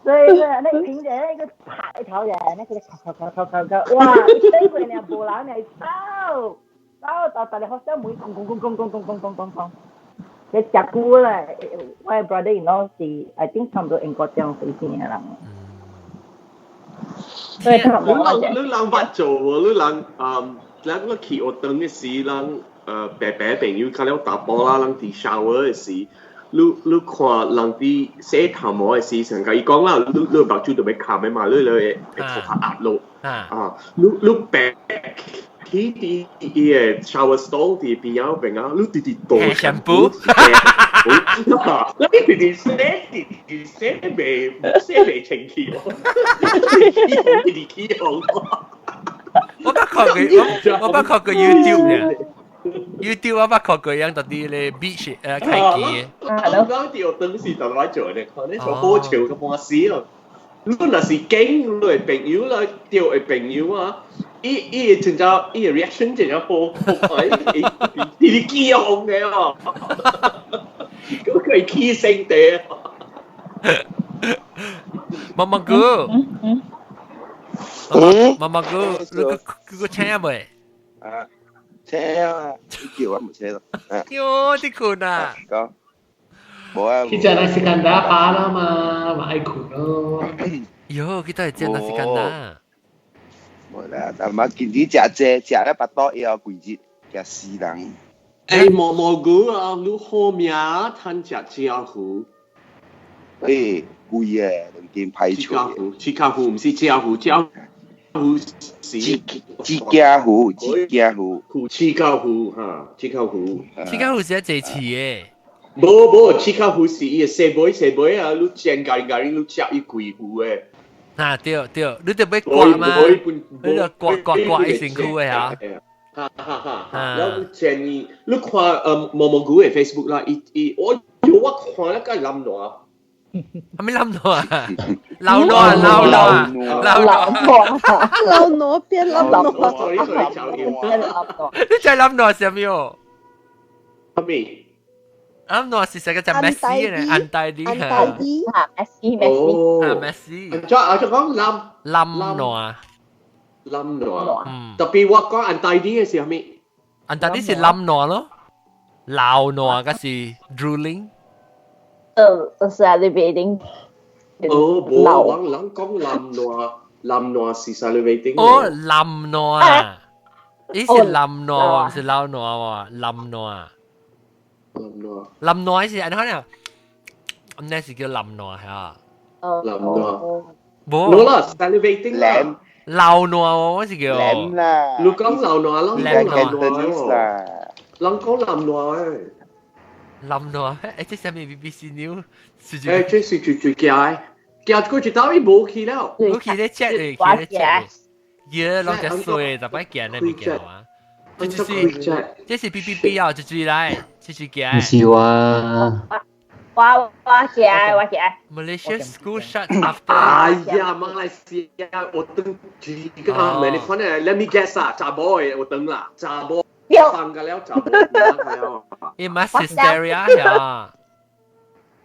所以咧，你停者那個拍頭者，那個扣扣扣扣扣扣，哇！一對過呢，無人嚟走，走到大家學校門，咣咣咣咣咣咣咣咣咣。你食久咧，我 brother in law 是，I think 差不多英國這樣水平的人。所以你人你人捌做無？你人嗯，咱我去學堂的時，人白白朋友較了查埔啦，人佇 shower 的時，你看人佇洗頭毛的時，上共伊講啦，你目睭就欲冚的嘛，你就會頭殼壓落啊，你白。去佇伊个 shower stall 佇邊仔邊啊，你直直倒 shampoo，你直直洗，直直洗袂洗袂清氣喎，直直起紅。我捌看過 YouTube 呢，YouTube 我捌看過樣到啲咧 beach 開機。我講佇學當時就來做咧，看你做好笑個半死咯。你若是見你的朋友啦，釣的朋友啊。伊伊真正伊的 reaction 真正好好看，伊伊起哄的哦，佢佢起聲的。毛毛哥，毛毛哥，你個個請未？啊，請啊！你叫我唔請咯。喲，你困啊？講，無啊。去食nasi kandar 飽啦嘛，嘛愛困咯。喲，佢都係食 nasi kandar。無啦，但嘛近日食濟，食了腹肚枵規日，驚死人。欸，毛毛菇啊，你好命趁食蕉糊。欸，貴的，兩斤歹揣。赤跤糊毋是蕉糊，蕉糊是。赤跤糊，赤跤糊。赤跤糊哈，赤跤糊。赤跤糊是一濟刺的。無無，赤跤糊是伊的細尾細尾啊，你煎咖喱咖喱，你食伊規糊的。啊對對，你著欲割嘛，你著割割割伊身軀的嚇。哈哈哈！然後建議你看毛毛菇的 Facebook 啦，伊伊我我看了個冧爛，係咪冧爛啊？流爛流爛流爛流爛變冧爛，你知冧爛係啥物哦？啥物？冧爛是成個隻 Messi 咧，安大利安大利啊，Messi Messi 啊 Messi，再啊就講冧冧爛。冧爛，特別我講安大利的是啥物？安大利是冧爛咯，流爛嗰是 drooling。salivating。哦，無，我人講冧爛，冧爛是 salivating。哦，冧爛，伊是冧爛，毋是流爛喎，冧爛。冧爛。冧爛是按怎樣？那是叫冧爛係啊。冧爛。無。無啦，salivating 啦。流爛我是叫。舐啦。你講流爛，人講冧爛喎。人講冧爛誒。冧到誒，這啥物 BBC News？誒，這是最最驚，驚過一道伊無去了，無去咧 check 咧，去咧 check。耶，攏只衰，特別驚咧物件啊！這就是這是 BBB 啊，這最來，這最驚。唔是話。我驚我驚。 Malaysia school shut after。哎呀，馬來西亞我等幾個啊？你看咧，Let me guess 啊，查某的我等啦，查某放個了，查某了。伊 mass hysteria 呀。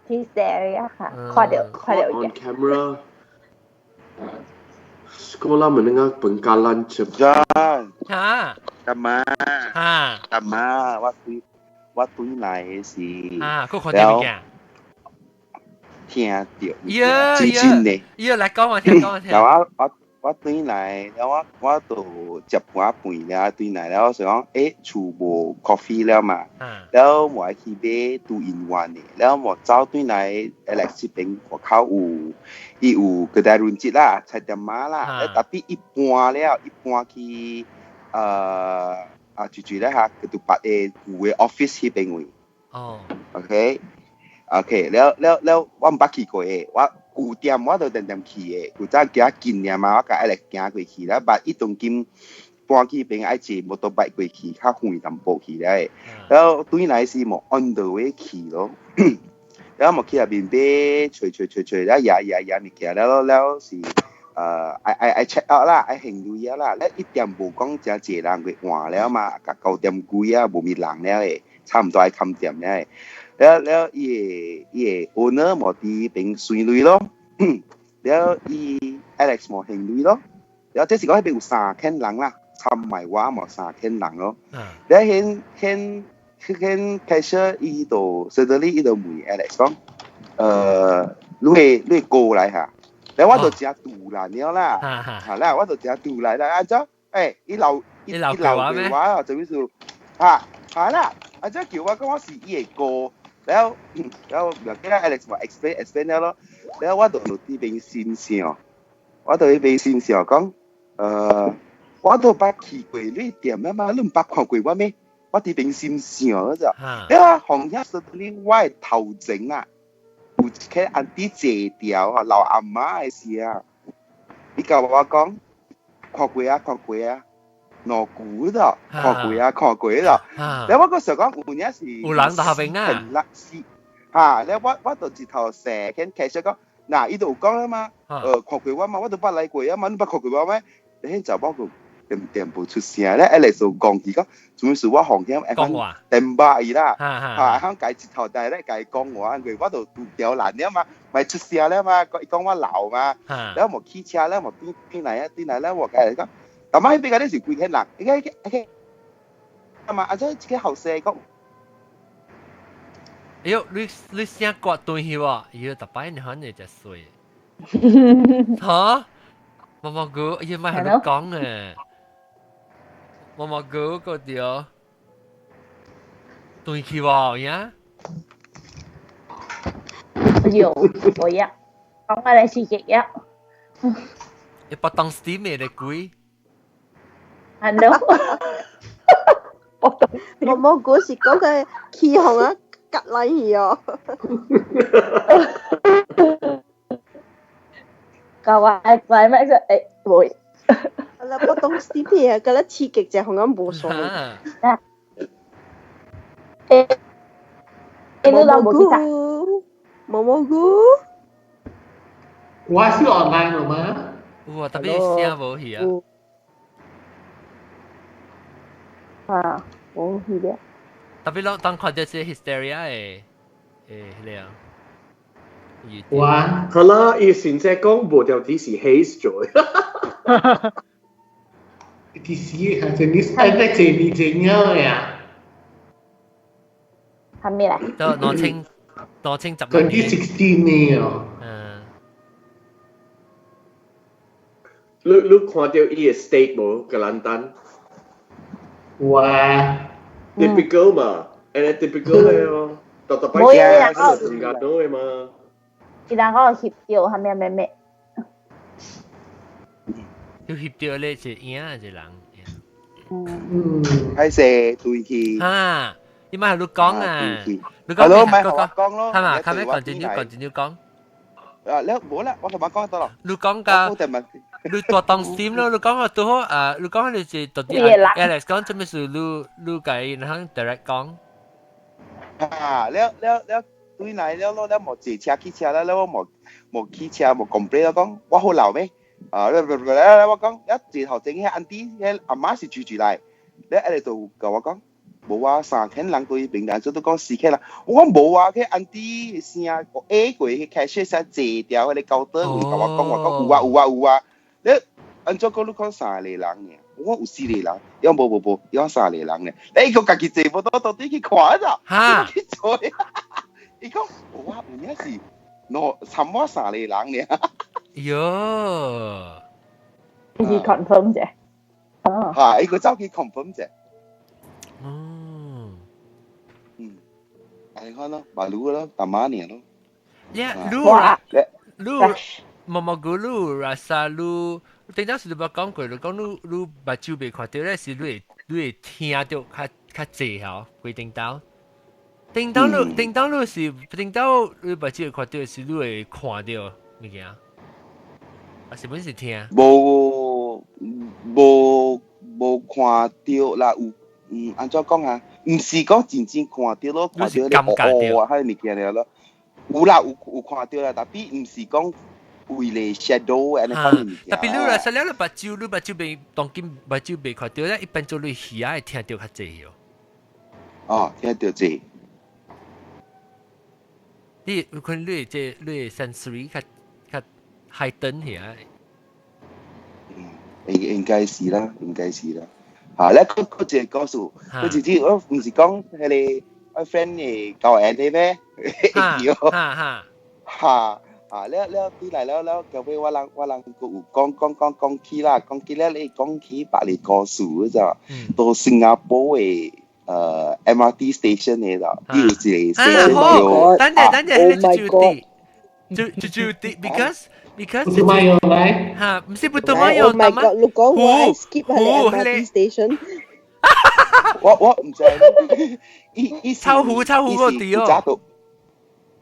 hysteria 哈，看到看到 On camera. Sekolah Menengah Pengkalan Chepa. 哈？干嘛？哈？干嘛？我對來的是。啊，佢看到物件。聽到，真真的。耶，來講我聽，講我聽。然後我轉來，然後我就食半飯了，轉來了，想講，欸，厝無 coffee 了嘛，了我愛去買 two in one 的，了我走轉來 Alex 這邊外口有，伊有 kedai runcit 啦，菜店仔啦，tapi 伊搬了，伊搬去啊，住住咧嚇，佢就別個舊的 office 彼邊位。哦。 OK。OK，了了了，我毋捌去過的，我舊店我都定定去的，舊早行近爾嘛，我共 Alex 行過去了，但伊當今搬去彼邊愛坐摩托車過去，較遠淡薄去了的。了轉來時無 on the way 去咯，了無去內面買，揣揣揣揣，了也也也物件，了了是愛愛愛 check out 啦，愛還鐳啊啦，了一店無講誠濟人去換了嘛，甲9點幾啊，無物人了的，差毋多愛關店了的。了了，伊的 owner 無佇邊隨鐳咯，了伊 Alex 無還鐳咯，了這是講彼邊有三千人啦，參埋我無三千人咯。了彼彼彼 cashier 伊就 suddenly 伊就問 Alex 講，你會過來哈？了我就誠突然了啦，嚇啦，我就誠突然啦，按怎？伊留伊留過我，做咩事？嚇嚇啦，按怎叫我講我是伊的哥。了了，唔記得 Alex 話 explain explain 了咯，了我就佇邊心想，我就佇邊心想講，我都捌去過你店啊嘛，你毋捌看過我咩？我佇邊心想嗰隻，了紅遐說你我的頭前啊，有一個 auntie 坐掉啊，老阿媽的時啊，你共我講，看過啊，看過啊。兩句咯，看過啊，看過咯。了我個時候講有影是有人在後邊啊。是，嚇！了我就一頭蛇，跟其實講，嗱，伊就有講啦嘛，看過我嘛，我都捌來過啊嘛，你捌看過我咩？你彼查某個點點無出聲咧，Alex 就講伊講，主要是我紅險講話電話伊啦，嚇，響家一頭大咧，共伊講話，因為我就拄刁難了嘛，咪出聲了嘛，伊講我老嘛，了無汽車了，無轉轉來啊，轉來了，我共伊講。阿媽彼邊個你是幾個人？一個一個一個，啊嘛，啊這一個後生講。哎喲，你聲割斷去喎，哎喲，特擺你可能就衰。嚇？毛毛菇，哎呀，咪喺度講誒。毛毛菇個條斷去喎，呀？有，我呀，講我來是一呀。一把當 steam 的鬼。 Hello，毛毛菇是講個起哄啊，割來去哦。教我怪咩啫？誒，會。啦，不懂 C P 啊，覺得刺激就紅咁無爽。誒，你毛毛菇，毛毛菇。我是 online 了嗎？有啊，特別聲無去啊。啊，無去了。特別攏當看到這 hysteria 的彼個啊。哇！好啦，伊先生講無條只是 haze 咗。其實係真係愛得這年這樣呀。係咩嚟？都2010 2016年哦。嗯。你看到伊的 state 無？吉蘭丹。哇！Typical 嘛，and typical 的哦，特特擺驚，是時間到的嘛。伊人講翕到，係咩咩咩？要翕到咧是影是人。嗯。歹勢對去。哈，你咪係你講啊，你講咯，咪我講咯，係嘛？後尾 continue 講。啊，你冇啦，我同我講得咯。你講㗎，你大當心咯。你講啊，拄好啊，你講你是到底 Alex 講做咩事？你計然後 direct 講。啊，了了了，對來了咯，了無坐車去車啦，了我無去車無 complain 咯，講我好老咩？啊，了了我講，了坐頭前彼 auntie 彼阿媽是住住來，了一直就共我講。無啊，3千人對平台做都講4千人，我講無啊，彼 auntie 聲個 A 過去 cashier 聲坐掉，彼個高燈共我講，我講有啊有啊有啊，你按怎講你講三個人爾，我講有四個人，伊講無無無，伊講三個人爾，你閣家己坐無到到底去看咋？哈，去坐，伊講無啊，有影是，喏，差毋多三個人爾。喲，伊是 confirm 者。哦。嚇，伊閣走去 confirm 者。哦，嗯，按呢款咯，馬路咯，淡仔爾咯。呀，你你毛毛菇你 rasa 你，頂當時你捌講過，你講你你目睭袂看著咧，是你會聽著較濟吼，規頂當。頂當你頂當你是頂當你目睭會看著，是你會看著物件，還是本是聽？無無無看著啦，有。嗯，按怎講啊？毋是講真正看著咯，看著咧烏烏啊，彼个物件了咯。有啦，有看著啦，但係毋是講為咧 shadow 按呢款物件。 Tapi 你來說了，你目睭你目睭袂當今目睭袂看著咧，一般做你耳會聽著較濟哦。哦，聽著濟。你有可能你這你 sensory 較較 heighten 起來。嗯，應該是啦，應該是啦。嚇！咧閣閣一個故事，佢直接我毋是講彼个我 friend 的交緣的咩？哈哈哈！啊！了了對來了了，後尾我人閣有講講講講起啦，講起了你講起別个故事咋？到新加坡的MRT station 的啦，伊有一個 station 叫等陣等陣，你就地就就就地，because 不馬有來，哈，毋是不都馬有， Oh my god！你講我 skip 彼个 MRT station。我毋知，伊伊臭湖臭湖無佇哦，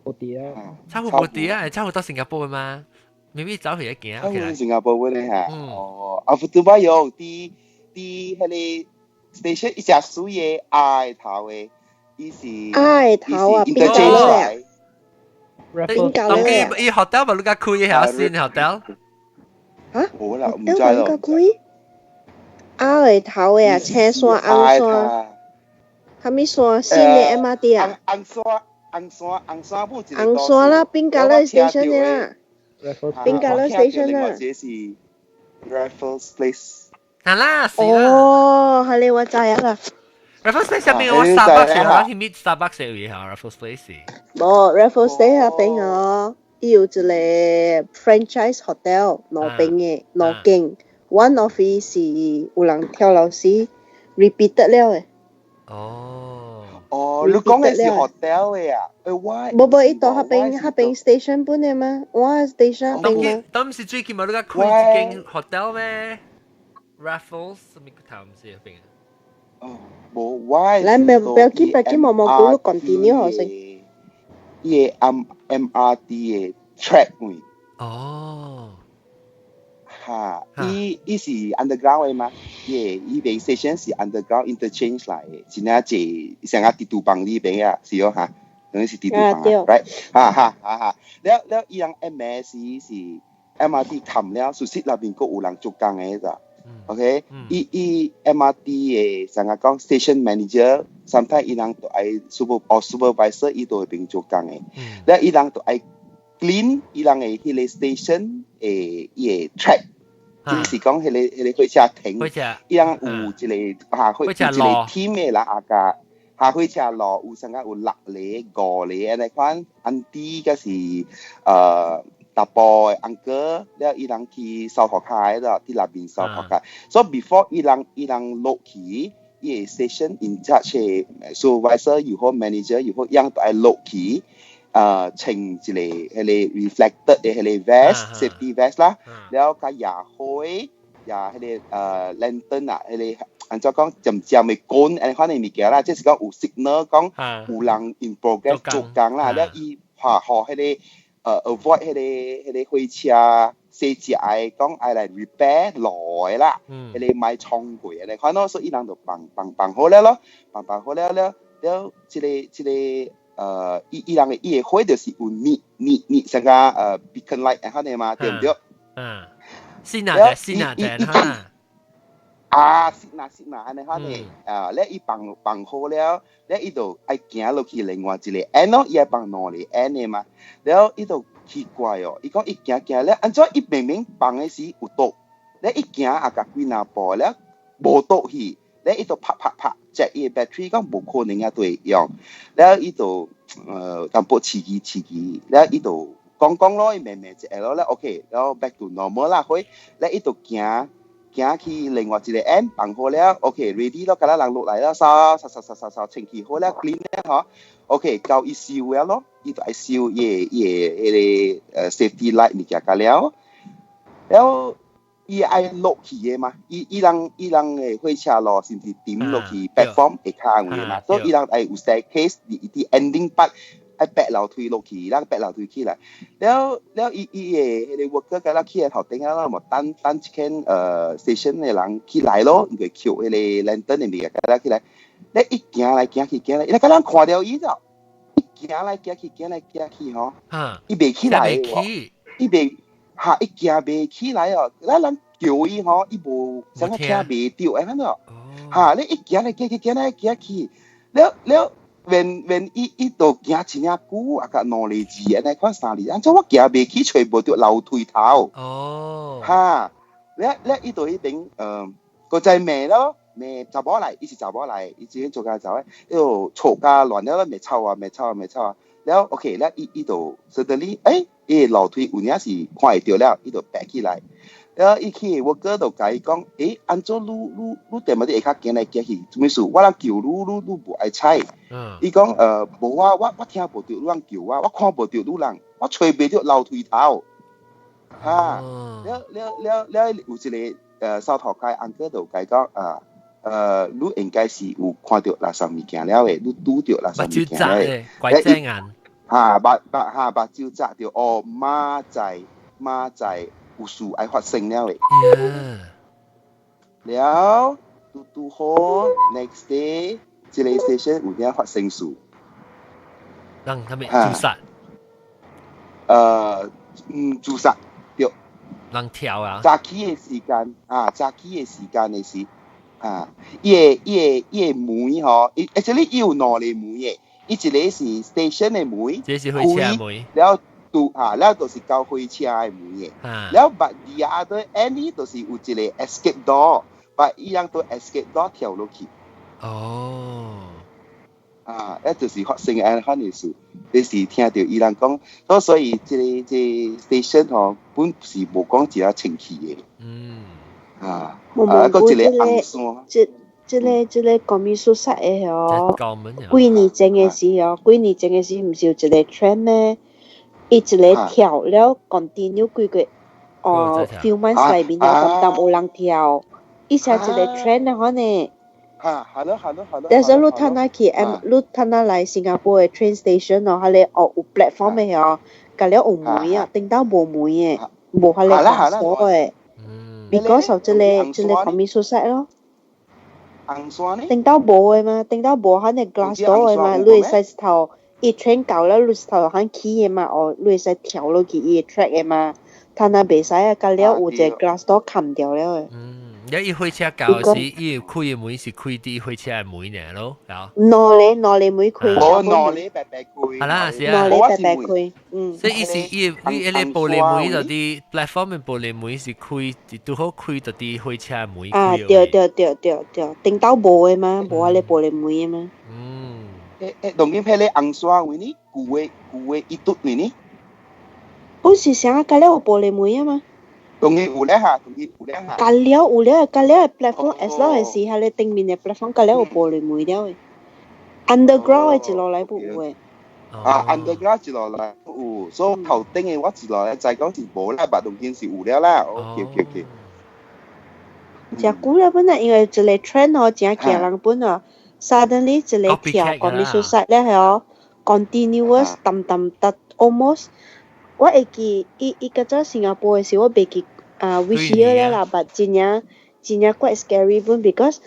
無佇啊，臭湖無佇啊，臭湖到新加坡的嘛，明明走去行。臭湖新加坡的哈，哦，啊，不都馬有佇佇彼个 station 一隻水的矮頭的，伊是矮頭啊，邊個來？當伊伊 hotel 嘛，你較開下先 hotel。嚇？無啦，毋知咯。較開？矮頭的啊，青山紅山，啥物山？新的 MRT 啊？紅山，紅山，紅山不？紅山啦，邊間咧 station 的啦？邊間咧 station 啦？這是 Raffles Place。係啦，是啦。哦，係你我知啊啦。 Raffles Place 入邊我 Starbucks 我去meet Starbucks 嘅位嚇，Raffles Place。無 Raffles Place 那邊哦，伊有一個 franchise hotel 兩邊的兩間，one of 伊是有人跳樓死 repeated 了的。哦。哦，你講的是 hotel 的啊？欸，我無無，伊到彼邊彼邊 station 本的嗎？我 station 邊嗎？當時最近無你講開一間 hotel 咩？Raffles 啥物頭毋是彼邊？哦，無我來，不要緊，不要緊，毛毛菇，你 continue 好先。伊个 MRT 的 track 位。哦。哈，伊伊是 underground 的嘛？伊个伊邊 station 是 underground interchange 來的，真正濟像啊鐵道房呢邊啊，是哦哈，等於是鐵道房啊，right？哈哈哈哈，了了，伊人 MS 是 MRT 冚了，事實內面閣有人做工的咋？OK，伊伊 MRT 的上個講 station manager，sometimes 伊人都愛 super 哦 supervisor，伊都會邊做工的。了伊人都愛 clean 伊人的彼个 station 的伊个 track，就是講彼个彼个火車停，伊人有一個哈火有一個 team 的人阿甲下火車路有上個有六个、五個按呢款 auntie 閣是查埔的 uncle，了伊人去掃塗跤的，佇內面掃塗跤。所以 before 伊人落去，伊個 station in charge 的 supervisor 又好 manager 又好，伊人都愛落去，穿一个彼个 reflected 的彼个 vest，safety vest 啦，了佮野火，也彼个lantern 啊，彼个按怎講漸漸的滾，按款的物件啦，即是講有 signal 講有人 in progress 做工啦，了伊嚇予彼個 avoid 彼個火車細隻的講愛來 repair 路的啦，彼個莫衝過按呢款咯，所以伊人就放放放好了咯，放放好了了了，這個伊人的伊的火就是有熱熱熱成個beacon light 按款的嘛，對毋對？嗯，是哪的？是哪的？哈。啊，是哪是哪按呢款的，啊，咧伊放放好了，咧伊就愛行落去另外一個 end 咯，伊愛放兩個 end 的嘛，了伊就奇怪哦，伊講伊行行咧，按怎伊明明放的時有倒，咧伊行也共幾若步了，無倒去，咧伊就拍拍拍，check 伊的 battery 講無可能啊對用，了伊就淡薄刺激刺激，了伊就講講咯，伊慢慢一下咯，咧 OK，了 back to normal 啦，去，咧伊就行。行去另外一個 end 放好了，OK ready 咯，敢若人落來了，掃掃掃掃掃掃清氣好了，clean 了嗬，OK 到伊收了咯，伊就愛收伊的伊的彼個safety light 物件甲了，了伊愛落去的嘛，伊人的火車路是毋是點落去 platform 下跤位嘛，所以伊人愛有 staircase 佇 ending part 愛爬樓梯落去，咱爬樓梯起來，了了伊伊的彼個 worker 敢若起來頭頂啊，嘛等等一間station 的人起來咯，伊就抾彼個 lantern 的物件敢若起來，咧伊行來行去行來，伊敢若看著伊咗，伊行來行去行來行去吼，伊袂起來喎，伊袂哈伊行袂起來哦，咱人叫伊吼，伊無啥個聽袂著，按呢哈，你伊行來行去行來行去，了了。when 伊就行真正久，啊，甲兩个字按呢款三个，按怎我行袂起，揣無著樓梯頭。哦。哈，了了伊就彼邊閣再罵咯，罵查某來，伊是查某來，伊自己做家走的，伊就吵甲亂了，罵臭啊，罵臭啊，罵臭啊。了 OK，了伊伊就 suddenly，伊樓梯有影是看會著了，伊就爬起來。了伊去我哥就共伊講，按怎你你你踮佇下跤行來行去，做啥物事？我人叫你，你你無愛睬。伊講無啊，我聽無著你人叫我，我看無著你人，我揣袂著樓梯頭。哈，了了了了有一個掃頭街 uncle 就共伊講啊，你應該是有看著垃圾物件了的，你拄著垃圾物件了的。拐隻眼。哈，目目哈目睭眨著，哦，馬在馬在。有事愛發生了的。了，拄拄好，next day，這個 station 有影發生事。人他們自殺。自殺，對。人跳啊！早起的時間啊，早起的時間的時，啊，伊的伊的伊的門吼，伊而且你有兩個門的，伊一個是 station 的門，這是火車門。了。拄啊，了就是到火車的門的，了 but the other end 就是有一個 escape door，but 伊人都 escape door 跳落去。哦，啊，彼就是發生按款的事，你是聽著伊人講，所以這個 station 吼，本是無講一個清氣的。啊，啊，閣一個紅山。這個 commit suicide 的哦，幾年前的時哦，幾年前的時毋是有一個 trend 咩？伊一個跳了 continue 幾個哦 few months 內面了，淡淡有人跳，伊是一個 trend 啊，可能。哈，係咯係咯係咯。但是你睇下去，你睇下來新加坡的 train station 哦，彼个哦有 platform 的哦，隔了有門啊，頂到無門的，無彼个鎖的。because of 這個 commit suicide 咯。紅山呢？頂到無的嘛，頂到無彼个 glass door 的嘛，你會使頭。伊 train 到了，你頭肯起的嘛，哦，你會使跳落去伊 track 的嘛，他若袂使啊，隔了有一個 glass door 冚掉了的。嗯，伊火車到時，伊開的門是開佇火車的門爾咯，兩个兩个門開。無兩个白白開。係啦，是啊。兩个白白開，嗯。所以伊是伊伊彼个玻璃門就佇 platform 的玻璃門是開，拄好開就佇火車的門。啊，對對對對對，頂到無的嘛，無彼個玻璃門的嘛。嗯。當今彼个紅山位呢？舊的伊拄位呢？本是啥？隔了有玻璃門啊嘛？當然有咧哈，當然有咧哈。隔了有了，隔了 platform as long as 是彼个頂面的 platform 隔了有玻璃門了的。underground 的一落來不有的。啊，underground 一落來有，所以頭頂的我一落來知講是無啦，但當然是有了啦。OK OK OK。真久了本來，因為一個 trend 哦，真驚人本哦，suddenly 一個跳 commit suicide 咧係哦，continuous 淡淡得 almost。我會記伊伊較早新加坡的時，我袂記啊 which year 了啦，but 真正真正 quite scary 本，because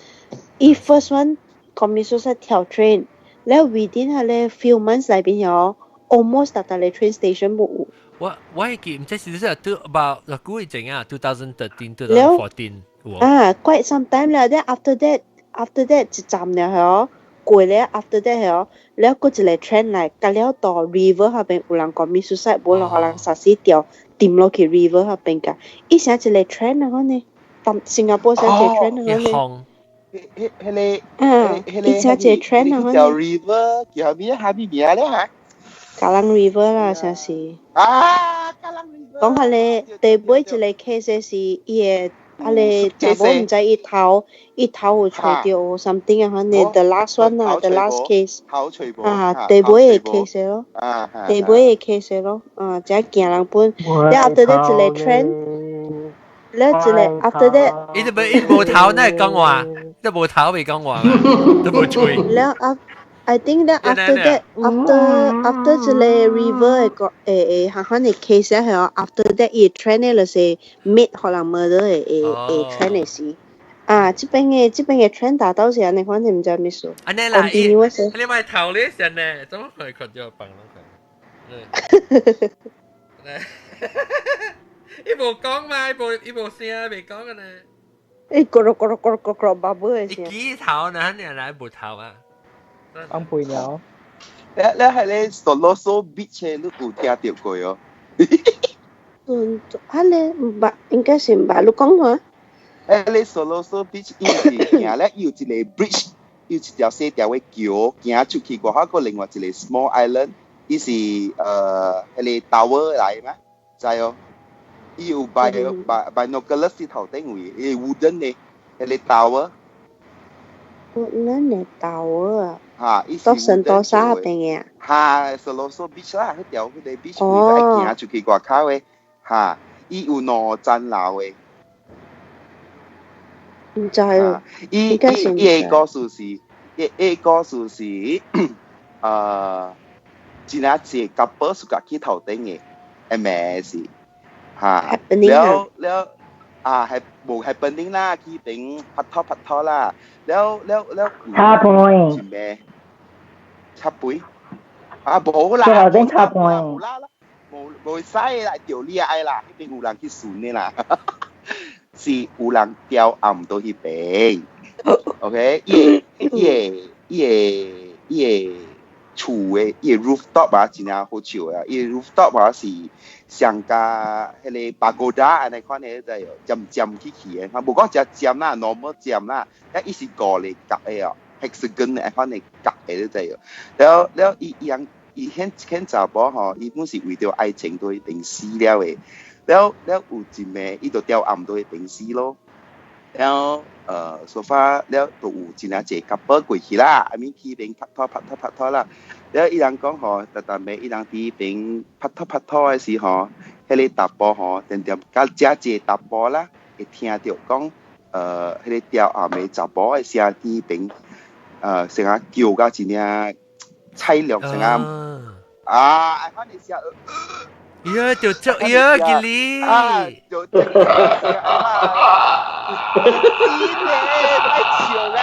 伊 first one commit suicide 跳 train，了 within 彼个 few months 內邊哦，almost 逐逐个 train station 無有。我會記，毋知是是都 about 偌久以前啊，2013、2014有。啊，quite some time 啦，then after that 一站了係過了 after that 係哦，了閣一個 trend 來，甲了到 river 彼邊有人 commit suicide，無就予人殺死掉，沉落去 river 彼邊㗎。伊成一個 trend 啊，可呢？當新加坡成一個 trend 啊，可呢？彼彼個啊，伊成一個 trend 啊，可呢？條 river 叫咩？啥物名咧嚇？ Kallang River 啦，啥是？啊，Kallang River。講彼个第尾一個 case 是伊个。彼个查某毋知伊頭伊頭有揣著 something 啊，反正 the last one 啊，the last case 啊，第尾個 case 咯，第尾個 case 咯，啊，真驚人本。了 after that 一個 trend，了一個 after that，伊都無伊無頭，哪會講話？都無頭未講話，都無喙。了啊，I think that after that after 一個 river 的個誒誒，彼款的 case 係哦，after that 伊 trend 咧就是 maid 予人 murder 的的的 trend 的是。啊，這邊的這邊的 trend 達到是按呢款，你毋知咩事。按呢啦，伊你莫頭咧先呢，怎麼會看到放落去？伊無講嘛，伊無伊無聲，未講嘅呢。伊咕嚕咕嚕咕嚕咕嚕巴貝的聲。伊幾頭呢？你來無頭啊？放屁鳥。你你係咧 Siloso Beach 你有聽著過哦？嗯，啊咧毋捌，應該是毋捌。你講話？誒，你 Siloso Beach 伊是行咧，伊有一個 bridge，有一條細條的橋，行出去過後，閣另外一個 small island，伊是彼个 tower 來嗎？知哦？伊有擺擺 binoculars 頭頂位，伊 wooden 的，彼个 tower。 wooden 的 tower 啊？嚇，伊是到聖多沙彼邊的啊？嚇，Siloso Beach 啦，彼條彼个 beach 位愛行出去外口的，嚇，伊有兩層樓的。毋知哦，伊伊伊个故事是，伊伊故事是，真正濟 couple 是家去頭頂的，係咩是？嚇，了了啊，係無 happening 啦，去邊拍拖拍拖啦，了了了，插杯，是咩？插杯？啊，無啦，頭頂插杯，無啦啦，無無使啦，著你愛啦，彼邊有人去巡的啦。是有人吊暗到彼邊，OK？伊個伊個伊個伊個厝的伊个 rooftop 啊，真正好笑啊！伊个 rooftop 啊是上加彼个 pagoda 按呢款的就尖尖起起的，無講誠尖啦，normal 尖啦，啊伊是五個角的哦，hexagon 的款的角的你知哦。了了伊伊人伊彼彼查某吼，伊本是為著愛情都彼邊死了的。了了有一暝，伊就吊暗到彼邊死咯。了so far 了就有真正濟 couple 過去啦，I mean 去邊拍拖拍拖拍拖啦。了伊人講吼，逐逐暝伊人佇彼邊拍拖拍拖的時吼，彼个查埔吼，定定佮遮濟查埔啦，會聽著講，彼个吊暗的查埔的聲佇彼邊，成日叫甲真正凄涼，成日啊，反正聲。呀，就這呀，吉利。啊，就這個啊，真的太笑啦！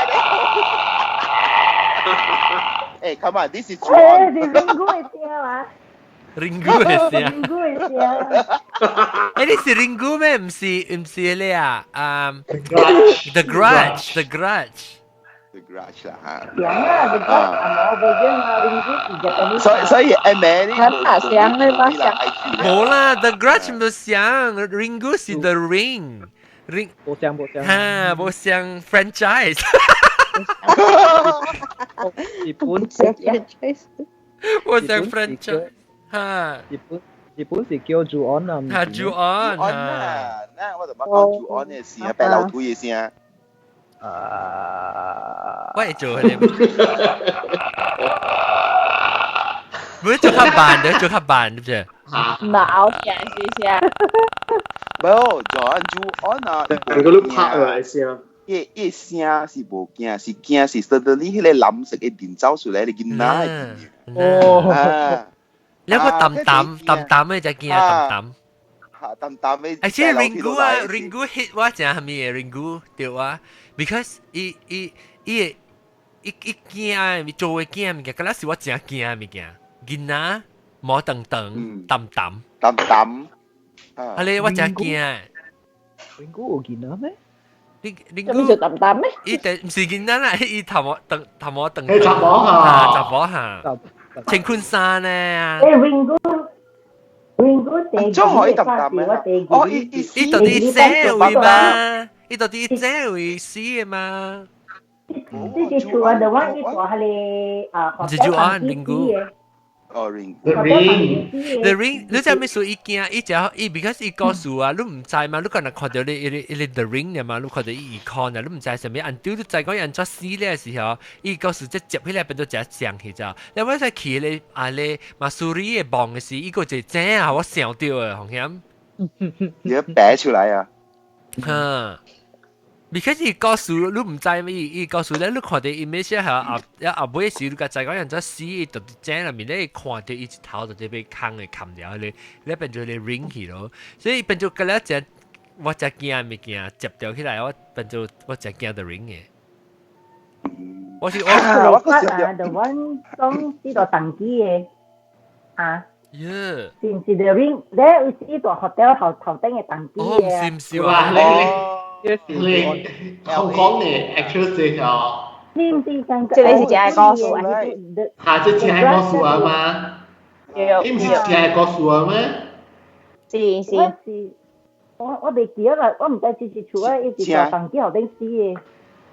欸，come on，this is 欸，是 Ringu 的聲嘛？Ringu 的聲。 Ringu 的聲。欸，你是 Ringu 咩？毋是，毋是你啊？啊，The Grudge，The Grudge。 The Grudge 啦嚇。像啊，The Grudge 啊，無袂啊，Ringu 是 Japanese。所所以誒咩你？啊，像你嘛像。無啦，The Grudge 毋像，Ringu 是 The Ring。Ring 無像無像。哈，無像 franchise。日本 franchise。無像 franchise。哈。日本日本是叫朱安啊。哈，朱安。安啊，那我就捌講朱安的聲，白老腿的聲。啊！我會做佢哋，唔是做較慢的，做較慢，對不對？冇聲是啥？無，就按就按啊，人個都拍啊，聲。伊伊聲是無驚，是驚是 suddenly 彼個藍色的電走出來，你囡仔的。哦。你個淡淡淡淡的就驚淡淡。嚇，淡淡的。 Actually Ringu 啊，Ringu hit 我正係咪 Ringu 對啊？Because 伊伊伊伊伊驚，做嘅驚物件，嗰陣時我真驚物件，囡仔毛噔噔淡淡淡淡。啊你我真驚。 Ringu 有囡仔咩？你你咁就淡淡咩？伊第唔是囡仔啦，伊頭毛噔頭毛噔。係查某嚇。查某嚇。穿裙衫呢？誒，Ringu。Ringu 第做可以淡淡嘅，哦，伊伊伊到底這位嘛？伊到底這位死的嘛？這是厝啊，the one 伊大彼個啊，唔是就按 Ringu。哦，ring。 The ring。 The ring，你知咩數？伊驚，伊只伊，because 伊告訴啊，你毋知嘛？你可能看到你伊伊 The Ring 嘛，你看到伊 icon 啊，你毋知啥物。按丟你知講按怎死咧時候，伊告訴這接起來變做一像去咋。你我在去咧啊咧 Mussoorie 的夢的時，伊個一正啊，我想到的，紅險。你擺出來啊！哈。because 伊告訴你毋知咩，伊告訴咧，你看到 image 係後後尾時，你個知講人怎死，伊就正入面咧看到伊一頭就被坑嘅冚掉咧，你變做你 ring 去咯，所以變做個咧只我只驚物件接掉起來，我變做我只驚 the ring 嘅。我是我我啊，the one 講呢個登機嘅啊。 Yeah。是唔是 the ring？咧有時呢個 hotel 頭頭頂嘅登機哦，嘅。唔是唔是話。你香港嘅 actress 嘅哦。是唔是講？這個是真嘅故事啊！嚇，這真嘅故事啊嘛？你唔是真嘅故事啊咩？是是。我是我我未記得啦，我唔知這是厝啊，伊是在房間後頂死的。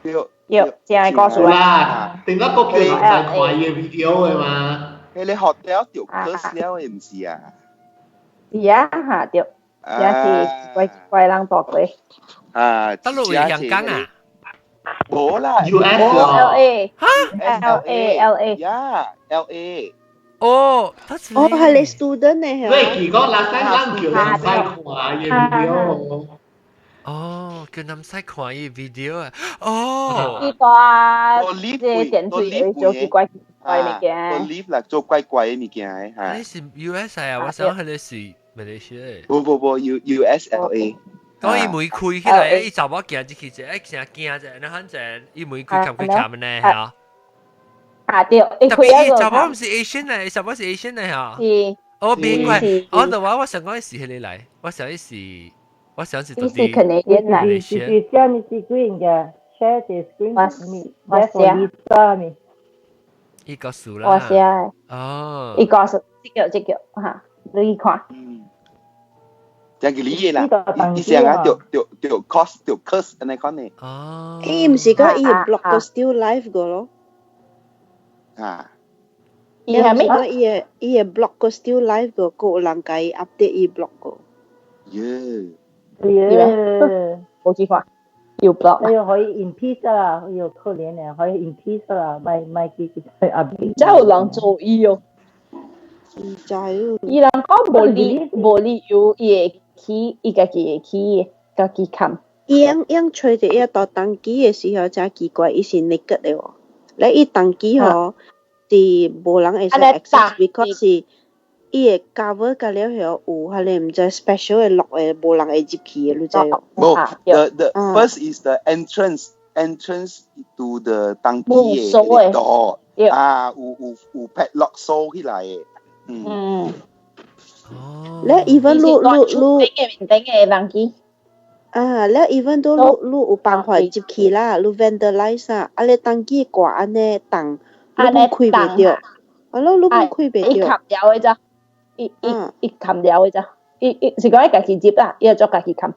對，對，真嘅故事啦。頂個國叫人在看伊嘅 video 嘅嘛？彼個 hotel 就 curse 了的，毋是啊？是啊，嚇對，也是怪怪人大過。啊，得落去香港啊？無啦，US L A L A L A 呀，L A。哦，哦，係你 student 呢？係喂，如果那西咱叫人使看伊 video。哦，叫人使看伊 video 啊！哦，伊大這個電梯做奇怪怪物件。個 lift 啦，做怪怪的物件的嚇。你是 US 啊？我想彼個是馬來西亞。不不不，U U S L A。講伊門開起來，伊查某行入去者，欸，成驚者，你反正伊門開冚開冚呢嚇。啊對，伊開伊查某毋是 Asian 嚟，查某是 Asian 嚟嚇。是。哦，別怪，我就話我想講是彼個來，我想是，我想是。伊是 Canadian 來。是是啥物 screen 嘅？share the screen，我寫。我伊告訴啦。我寫。哦。伊告訴，這個這個嚇，你去看。真係你嘅啦，伊成日就就就 curse 就 curse 按呢款呢。哦。伊毋是講伊 blog 個 still live 個咯？啊。伊係咩？講伊個伊個 blog 個 still live 個，閣有人共伊 update 伊 blog 個。耶。耶。冇去看，有 blog。哎喲，可以 in peace 啦，哎喲，可憐啊，可以 in peace 啦，咪咪記記 update。真有人做伊哦。唔知哦。伊人講無理無理由，伊會起，伊家己會起，家己冚。伊樣樣吹著伊到登機的時候真奇怪，伊是 naked 的喎。咧伊登機吼是無人會使 access，because 是伊會 cover 甲了後有彼個毋知 special 的 lock 的，無人會入去的，你知無？無，the first is the entrance to the 登機的彼個 door 啊，有有有 padlock 鎖起來的。嗯。咧 even 你你你頂嘅面頂嘅人機。啊，咧 even 都你你有辦法入去啦，你 vandalize 啊，啊你登機掛按呢重，你本開袂著，啊你你本開袂著。伊冚掉的咋？伊伊伊冚掉的咋？伊伊是講伊家己入啦，伊會做家己冚。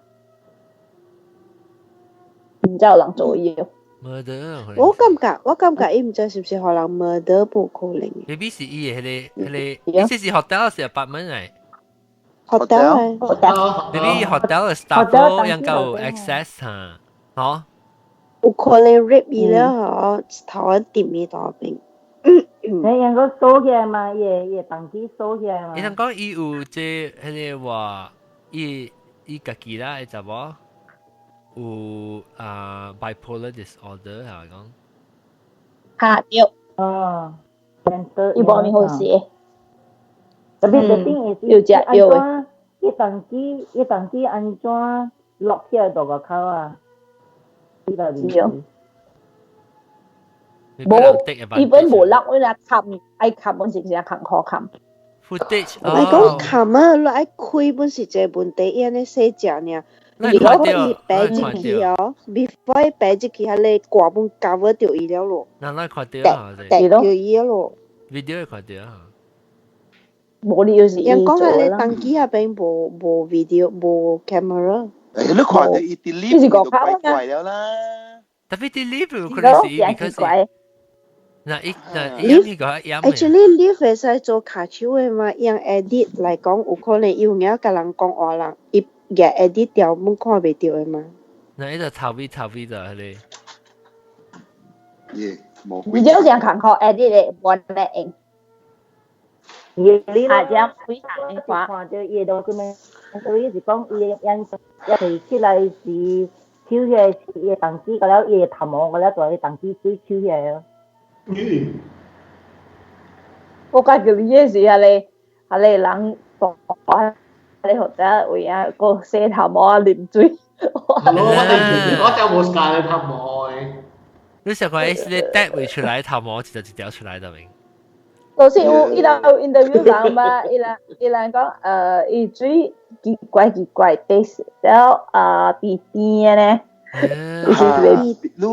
毋知有人做伊哦。 murder。我感覺我感覺伊毋知是毋是予人 murder 無可能。 maybe 是伊的彼個彼個，意思是 hotel 是 apartment 嚟。 hotel hotel。 maybe hotel 的 staff 應該有 access 嚇，嗬。有可能 rape 伊了嗬，頭先掂伊大邊。你用個鎖起來嘛，伊會當機鎖起來嘛。伊人講伊有這彼個話，伊伊家己啦，會知無？有啊 bipolar disorder 係咪講？嚇對。哦，伊無咪好事。特別特別是有食藥的。伊當機按怎落起來大外口啊？伊就是哦。無，伊本無落，我若冚愛冚，本是誠艱苦冚。 Footage 我講冚啊，你愛開本是一個問題，伊按呢細隻爾。如果伊爬入去哦，before 伊爬入去，彼个掛本 cover 著伊了咯。那咱看著啊？滴著伊了咯。 Video 會看著啊？無理就是人講彼個當機彼邊無無 video 無 camera。你看著伊佇 lift 就怪怪了啦。特別佇 lift 有可能是 because 那伊那伊個 Actually lift 會使做跤手的嘛，用 edit 來講，有可能有影共人講話人，伊舉 edit 掉，阮看袂著的嘛。那伊就頭尾頭尾就彼個。耶，無。你這樣艱苦 edit 的，無咧用。你啊，這樣非常的看著伊的 document，所以是講伊因一提起來是抽起來是伊的當機，個了伊的頭毛，個了大個當機水抽起來哦。嗯。我感覺你是彼個彼個人大，彼個學者為啊個洗頭毛啊啉水。我就無教你頭毛的。你想講是你帶袂出來頭毛，一條一條出來的明？就是有伊人有 interview 人嘛，伊人伊人講伊水奇怪奇怪 taste，了啊甜甜的呢。你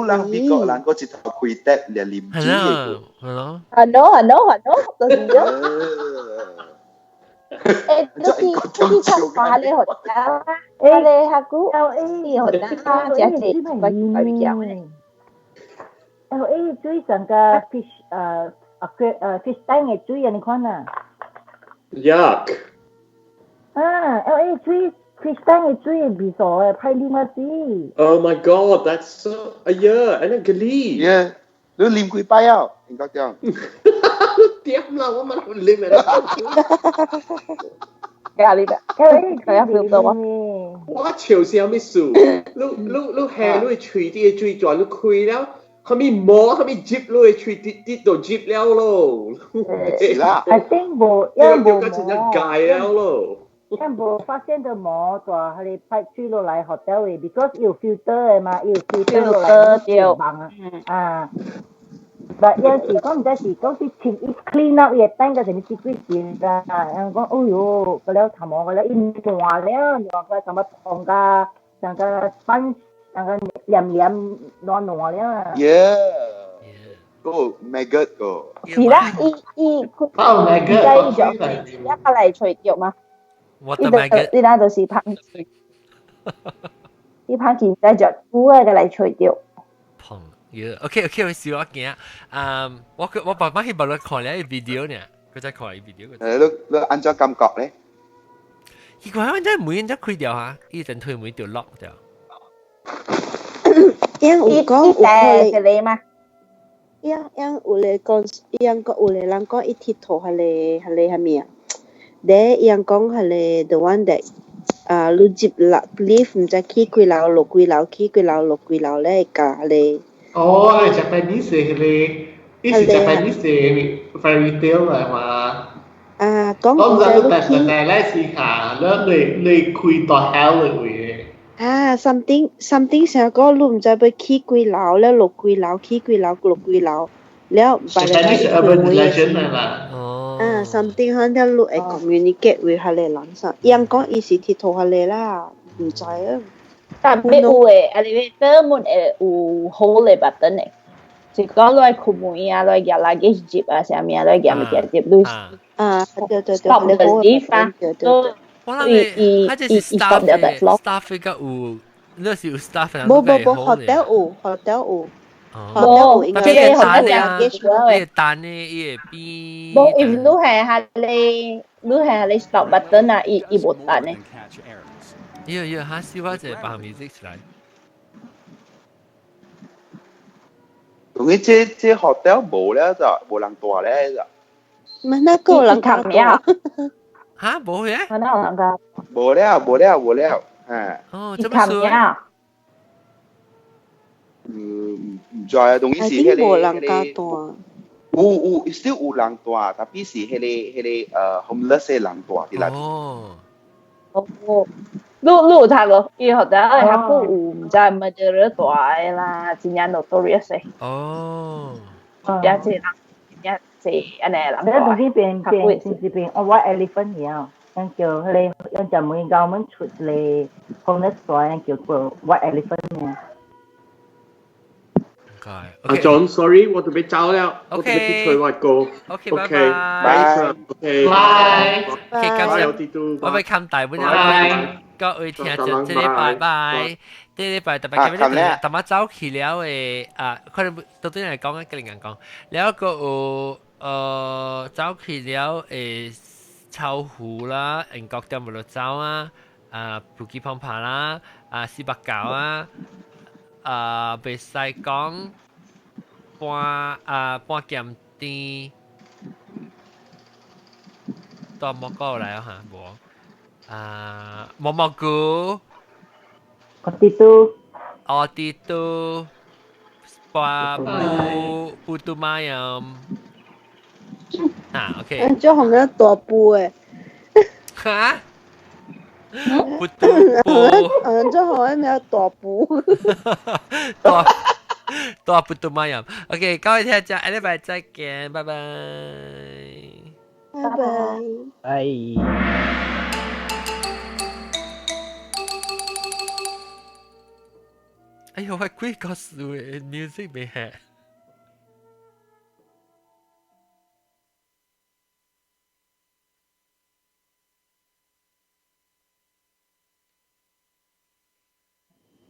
人美國人嗰一頭開得連啉水的。係咯。係咯係咯係咯，就是咁。你去你去看彼個學校，彼個較久，彼個學校誠濟怪怪物件。 LA 水上個 fish fish tank 的水啊，你看啊。 Yuck！啊，LA 水 fish tank 的水味素的，歹啉啊死。 Oh my god, that's so 哎呀，按呢個哩。 Yeah，你啉幾擺啊？應該這樣。點啦，我嘛啉啦。咖喱的， LA 佢有 feel 到啊。我笑啥物事？你你你下你喙底的水全你開了。啥物毛，啥物接你的喙滴滴就接了咯。是啦。 I think 無，因為無個真正界了咯。因無發現到毛大，彼個排水落來 hotel 的，because 有 filter 的嘛，有 filter 落來對網啊。但有時講毋知是講是清伊 clean up 伊會等個啥物幾幾時啦，人講哎喲，個了頭毛個了伊爛了，爛個什麼痛甲，像個反像個黏黏爛爛了啊。 Yeah。個 maggot 個。是啦，伊伊佢哦唔知伊就一個嚟除掉嘛。 What the maggot？伊那就是芳，伊芳其實就久個來除掉。碰，OK OK，我笑我驚。嗯，我我爸爸去幫我看了 video 呢，佢再看 video。你你按怎感覺咧？奇怪，我真係門一開掉嚇，伊陣推門就 lock 掉。因有講有可能一個嘛？因因有咧講，因講有咧人講伊𨑨迌彼个彼个啥物啊？咧伊人講彼个 the one that 啊，你入落 lift 毋知去幾樓落幾樓，去幾樓落幾樓咧，共彼個。哦，係 Japanese 彼個，伊是 Japanese 的 fairy tale 來嘛？啊，講我毋知你第第咧是下，你你你開到 hell 的位。啊，something something 成講你毋知欲去幾樓咧，落幾樓，去幾樓，落幾樓，了 Japanese urban legend 來啦。哦。啊，something 可能你會 communicate with 彼個人啥，伊人講伊是𨑨迌彼個啦，毋知啊。但欲有的 elevator 門會有 hold 的 button 的，是講你愛開門啊，你愛舉垃圾接啊，啥物啊，你愛舉物件接，你啊，對對對 stop the lift 啊，對對對。我諗你，佢就是 staff 嘅，staff 個有，那是有 staff 無無無，hotel 有，hotel 有。無，應該這個單 hotel 啊，伊會單呢，伊會變。無，if 你係下你，你係下你 stop button 啊，伊伊無彈的。要要，哈，小我一個放 music 出來。同佢這這 hotel 無了就無人住咧就。唔係那個人家住。嚇，無嘅？我哪有人家？無了，無了，無了，嚇。哦，這麼少。嗯，唔知啊，同伊是迄個。無人家住。有有，still 有人住，tapi 是彼個彼個homeless 的人住佇內。哦。哦。你你有讀過？伊學校較久有毋知乜嘢咧大的啦，真正 notorious 的。哦。真正濟人，真正濟按呢人。你東西變變是變，我 white elephant 了，咱叫彼個，咱就每個門出嚟 homeless 大，咱叫做 white elephant 呢。阿 John，sorry，我準備走了，我準備去催我哥。 OK，拜拜。OK，拜。 OK，感謝。我要冚大本啊！各位聽眾，這禮拜拜，這禮拜特別今日特別走去了的啊，可能到底嚟講啊，跟人講，了個有走去了的臭湖啦，英國店冇得走啊，啊布吉旁爬啦，啊四百九啊，啊袂使講半啊半鹹甜，到莫過來啊嚇，無。啊，蘑蘑菇，我啲都，我啲都，巴布布杜瑪音，啊，OK。就紅咗大布誒。嚇？布杜布。嗯，就紅咗咩大布？大大布杜瑪音。OK，各位聽眾，下禮拜再見，拜拜。拜拜。拜。哎呦，我幾個數嘅 music 未係。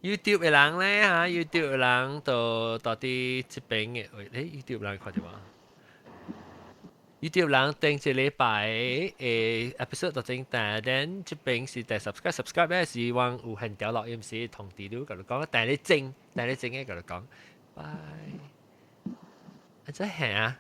YouTube 嘅人咧嚇，YouTube 嘅人就到底這邊嘅，喂，誒 YouTube 人看到無？YouTube 人頂一禮拜誒 episode 就整但係這邊是第 subscribe subscribe 咧是往有限條錄音時通知你，甲你講，但你整，但你整嘅甲你講，拜，啊真係啊！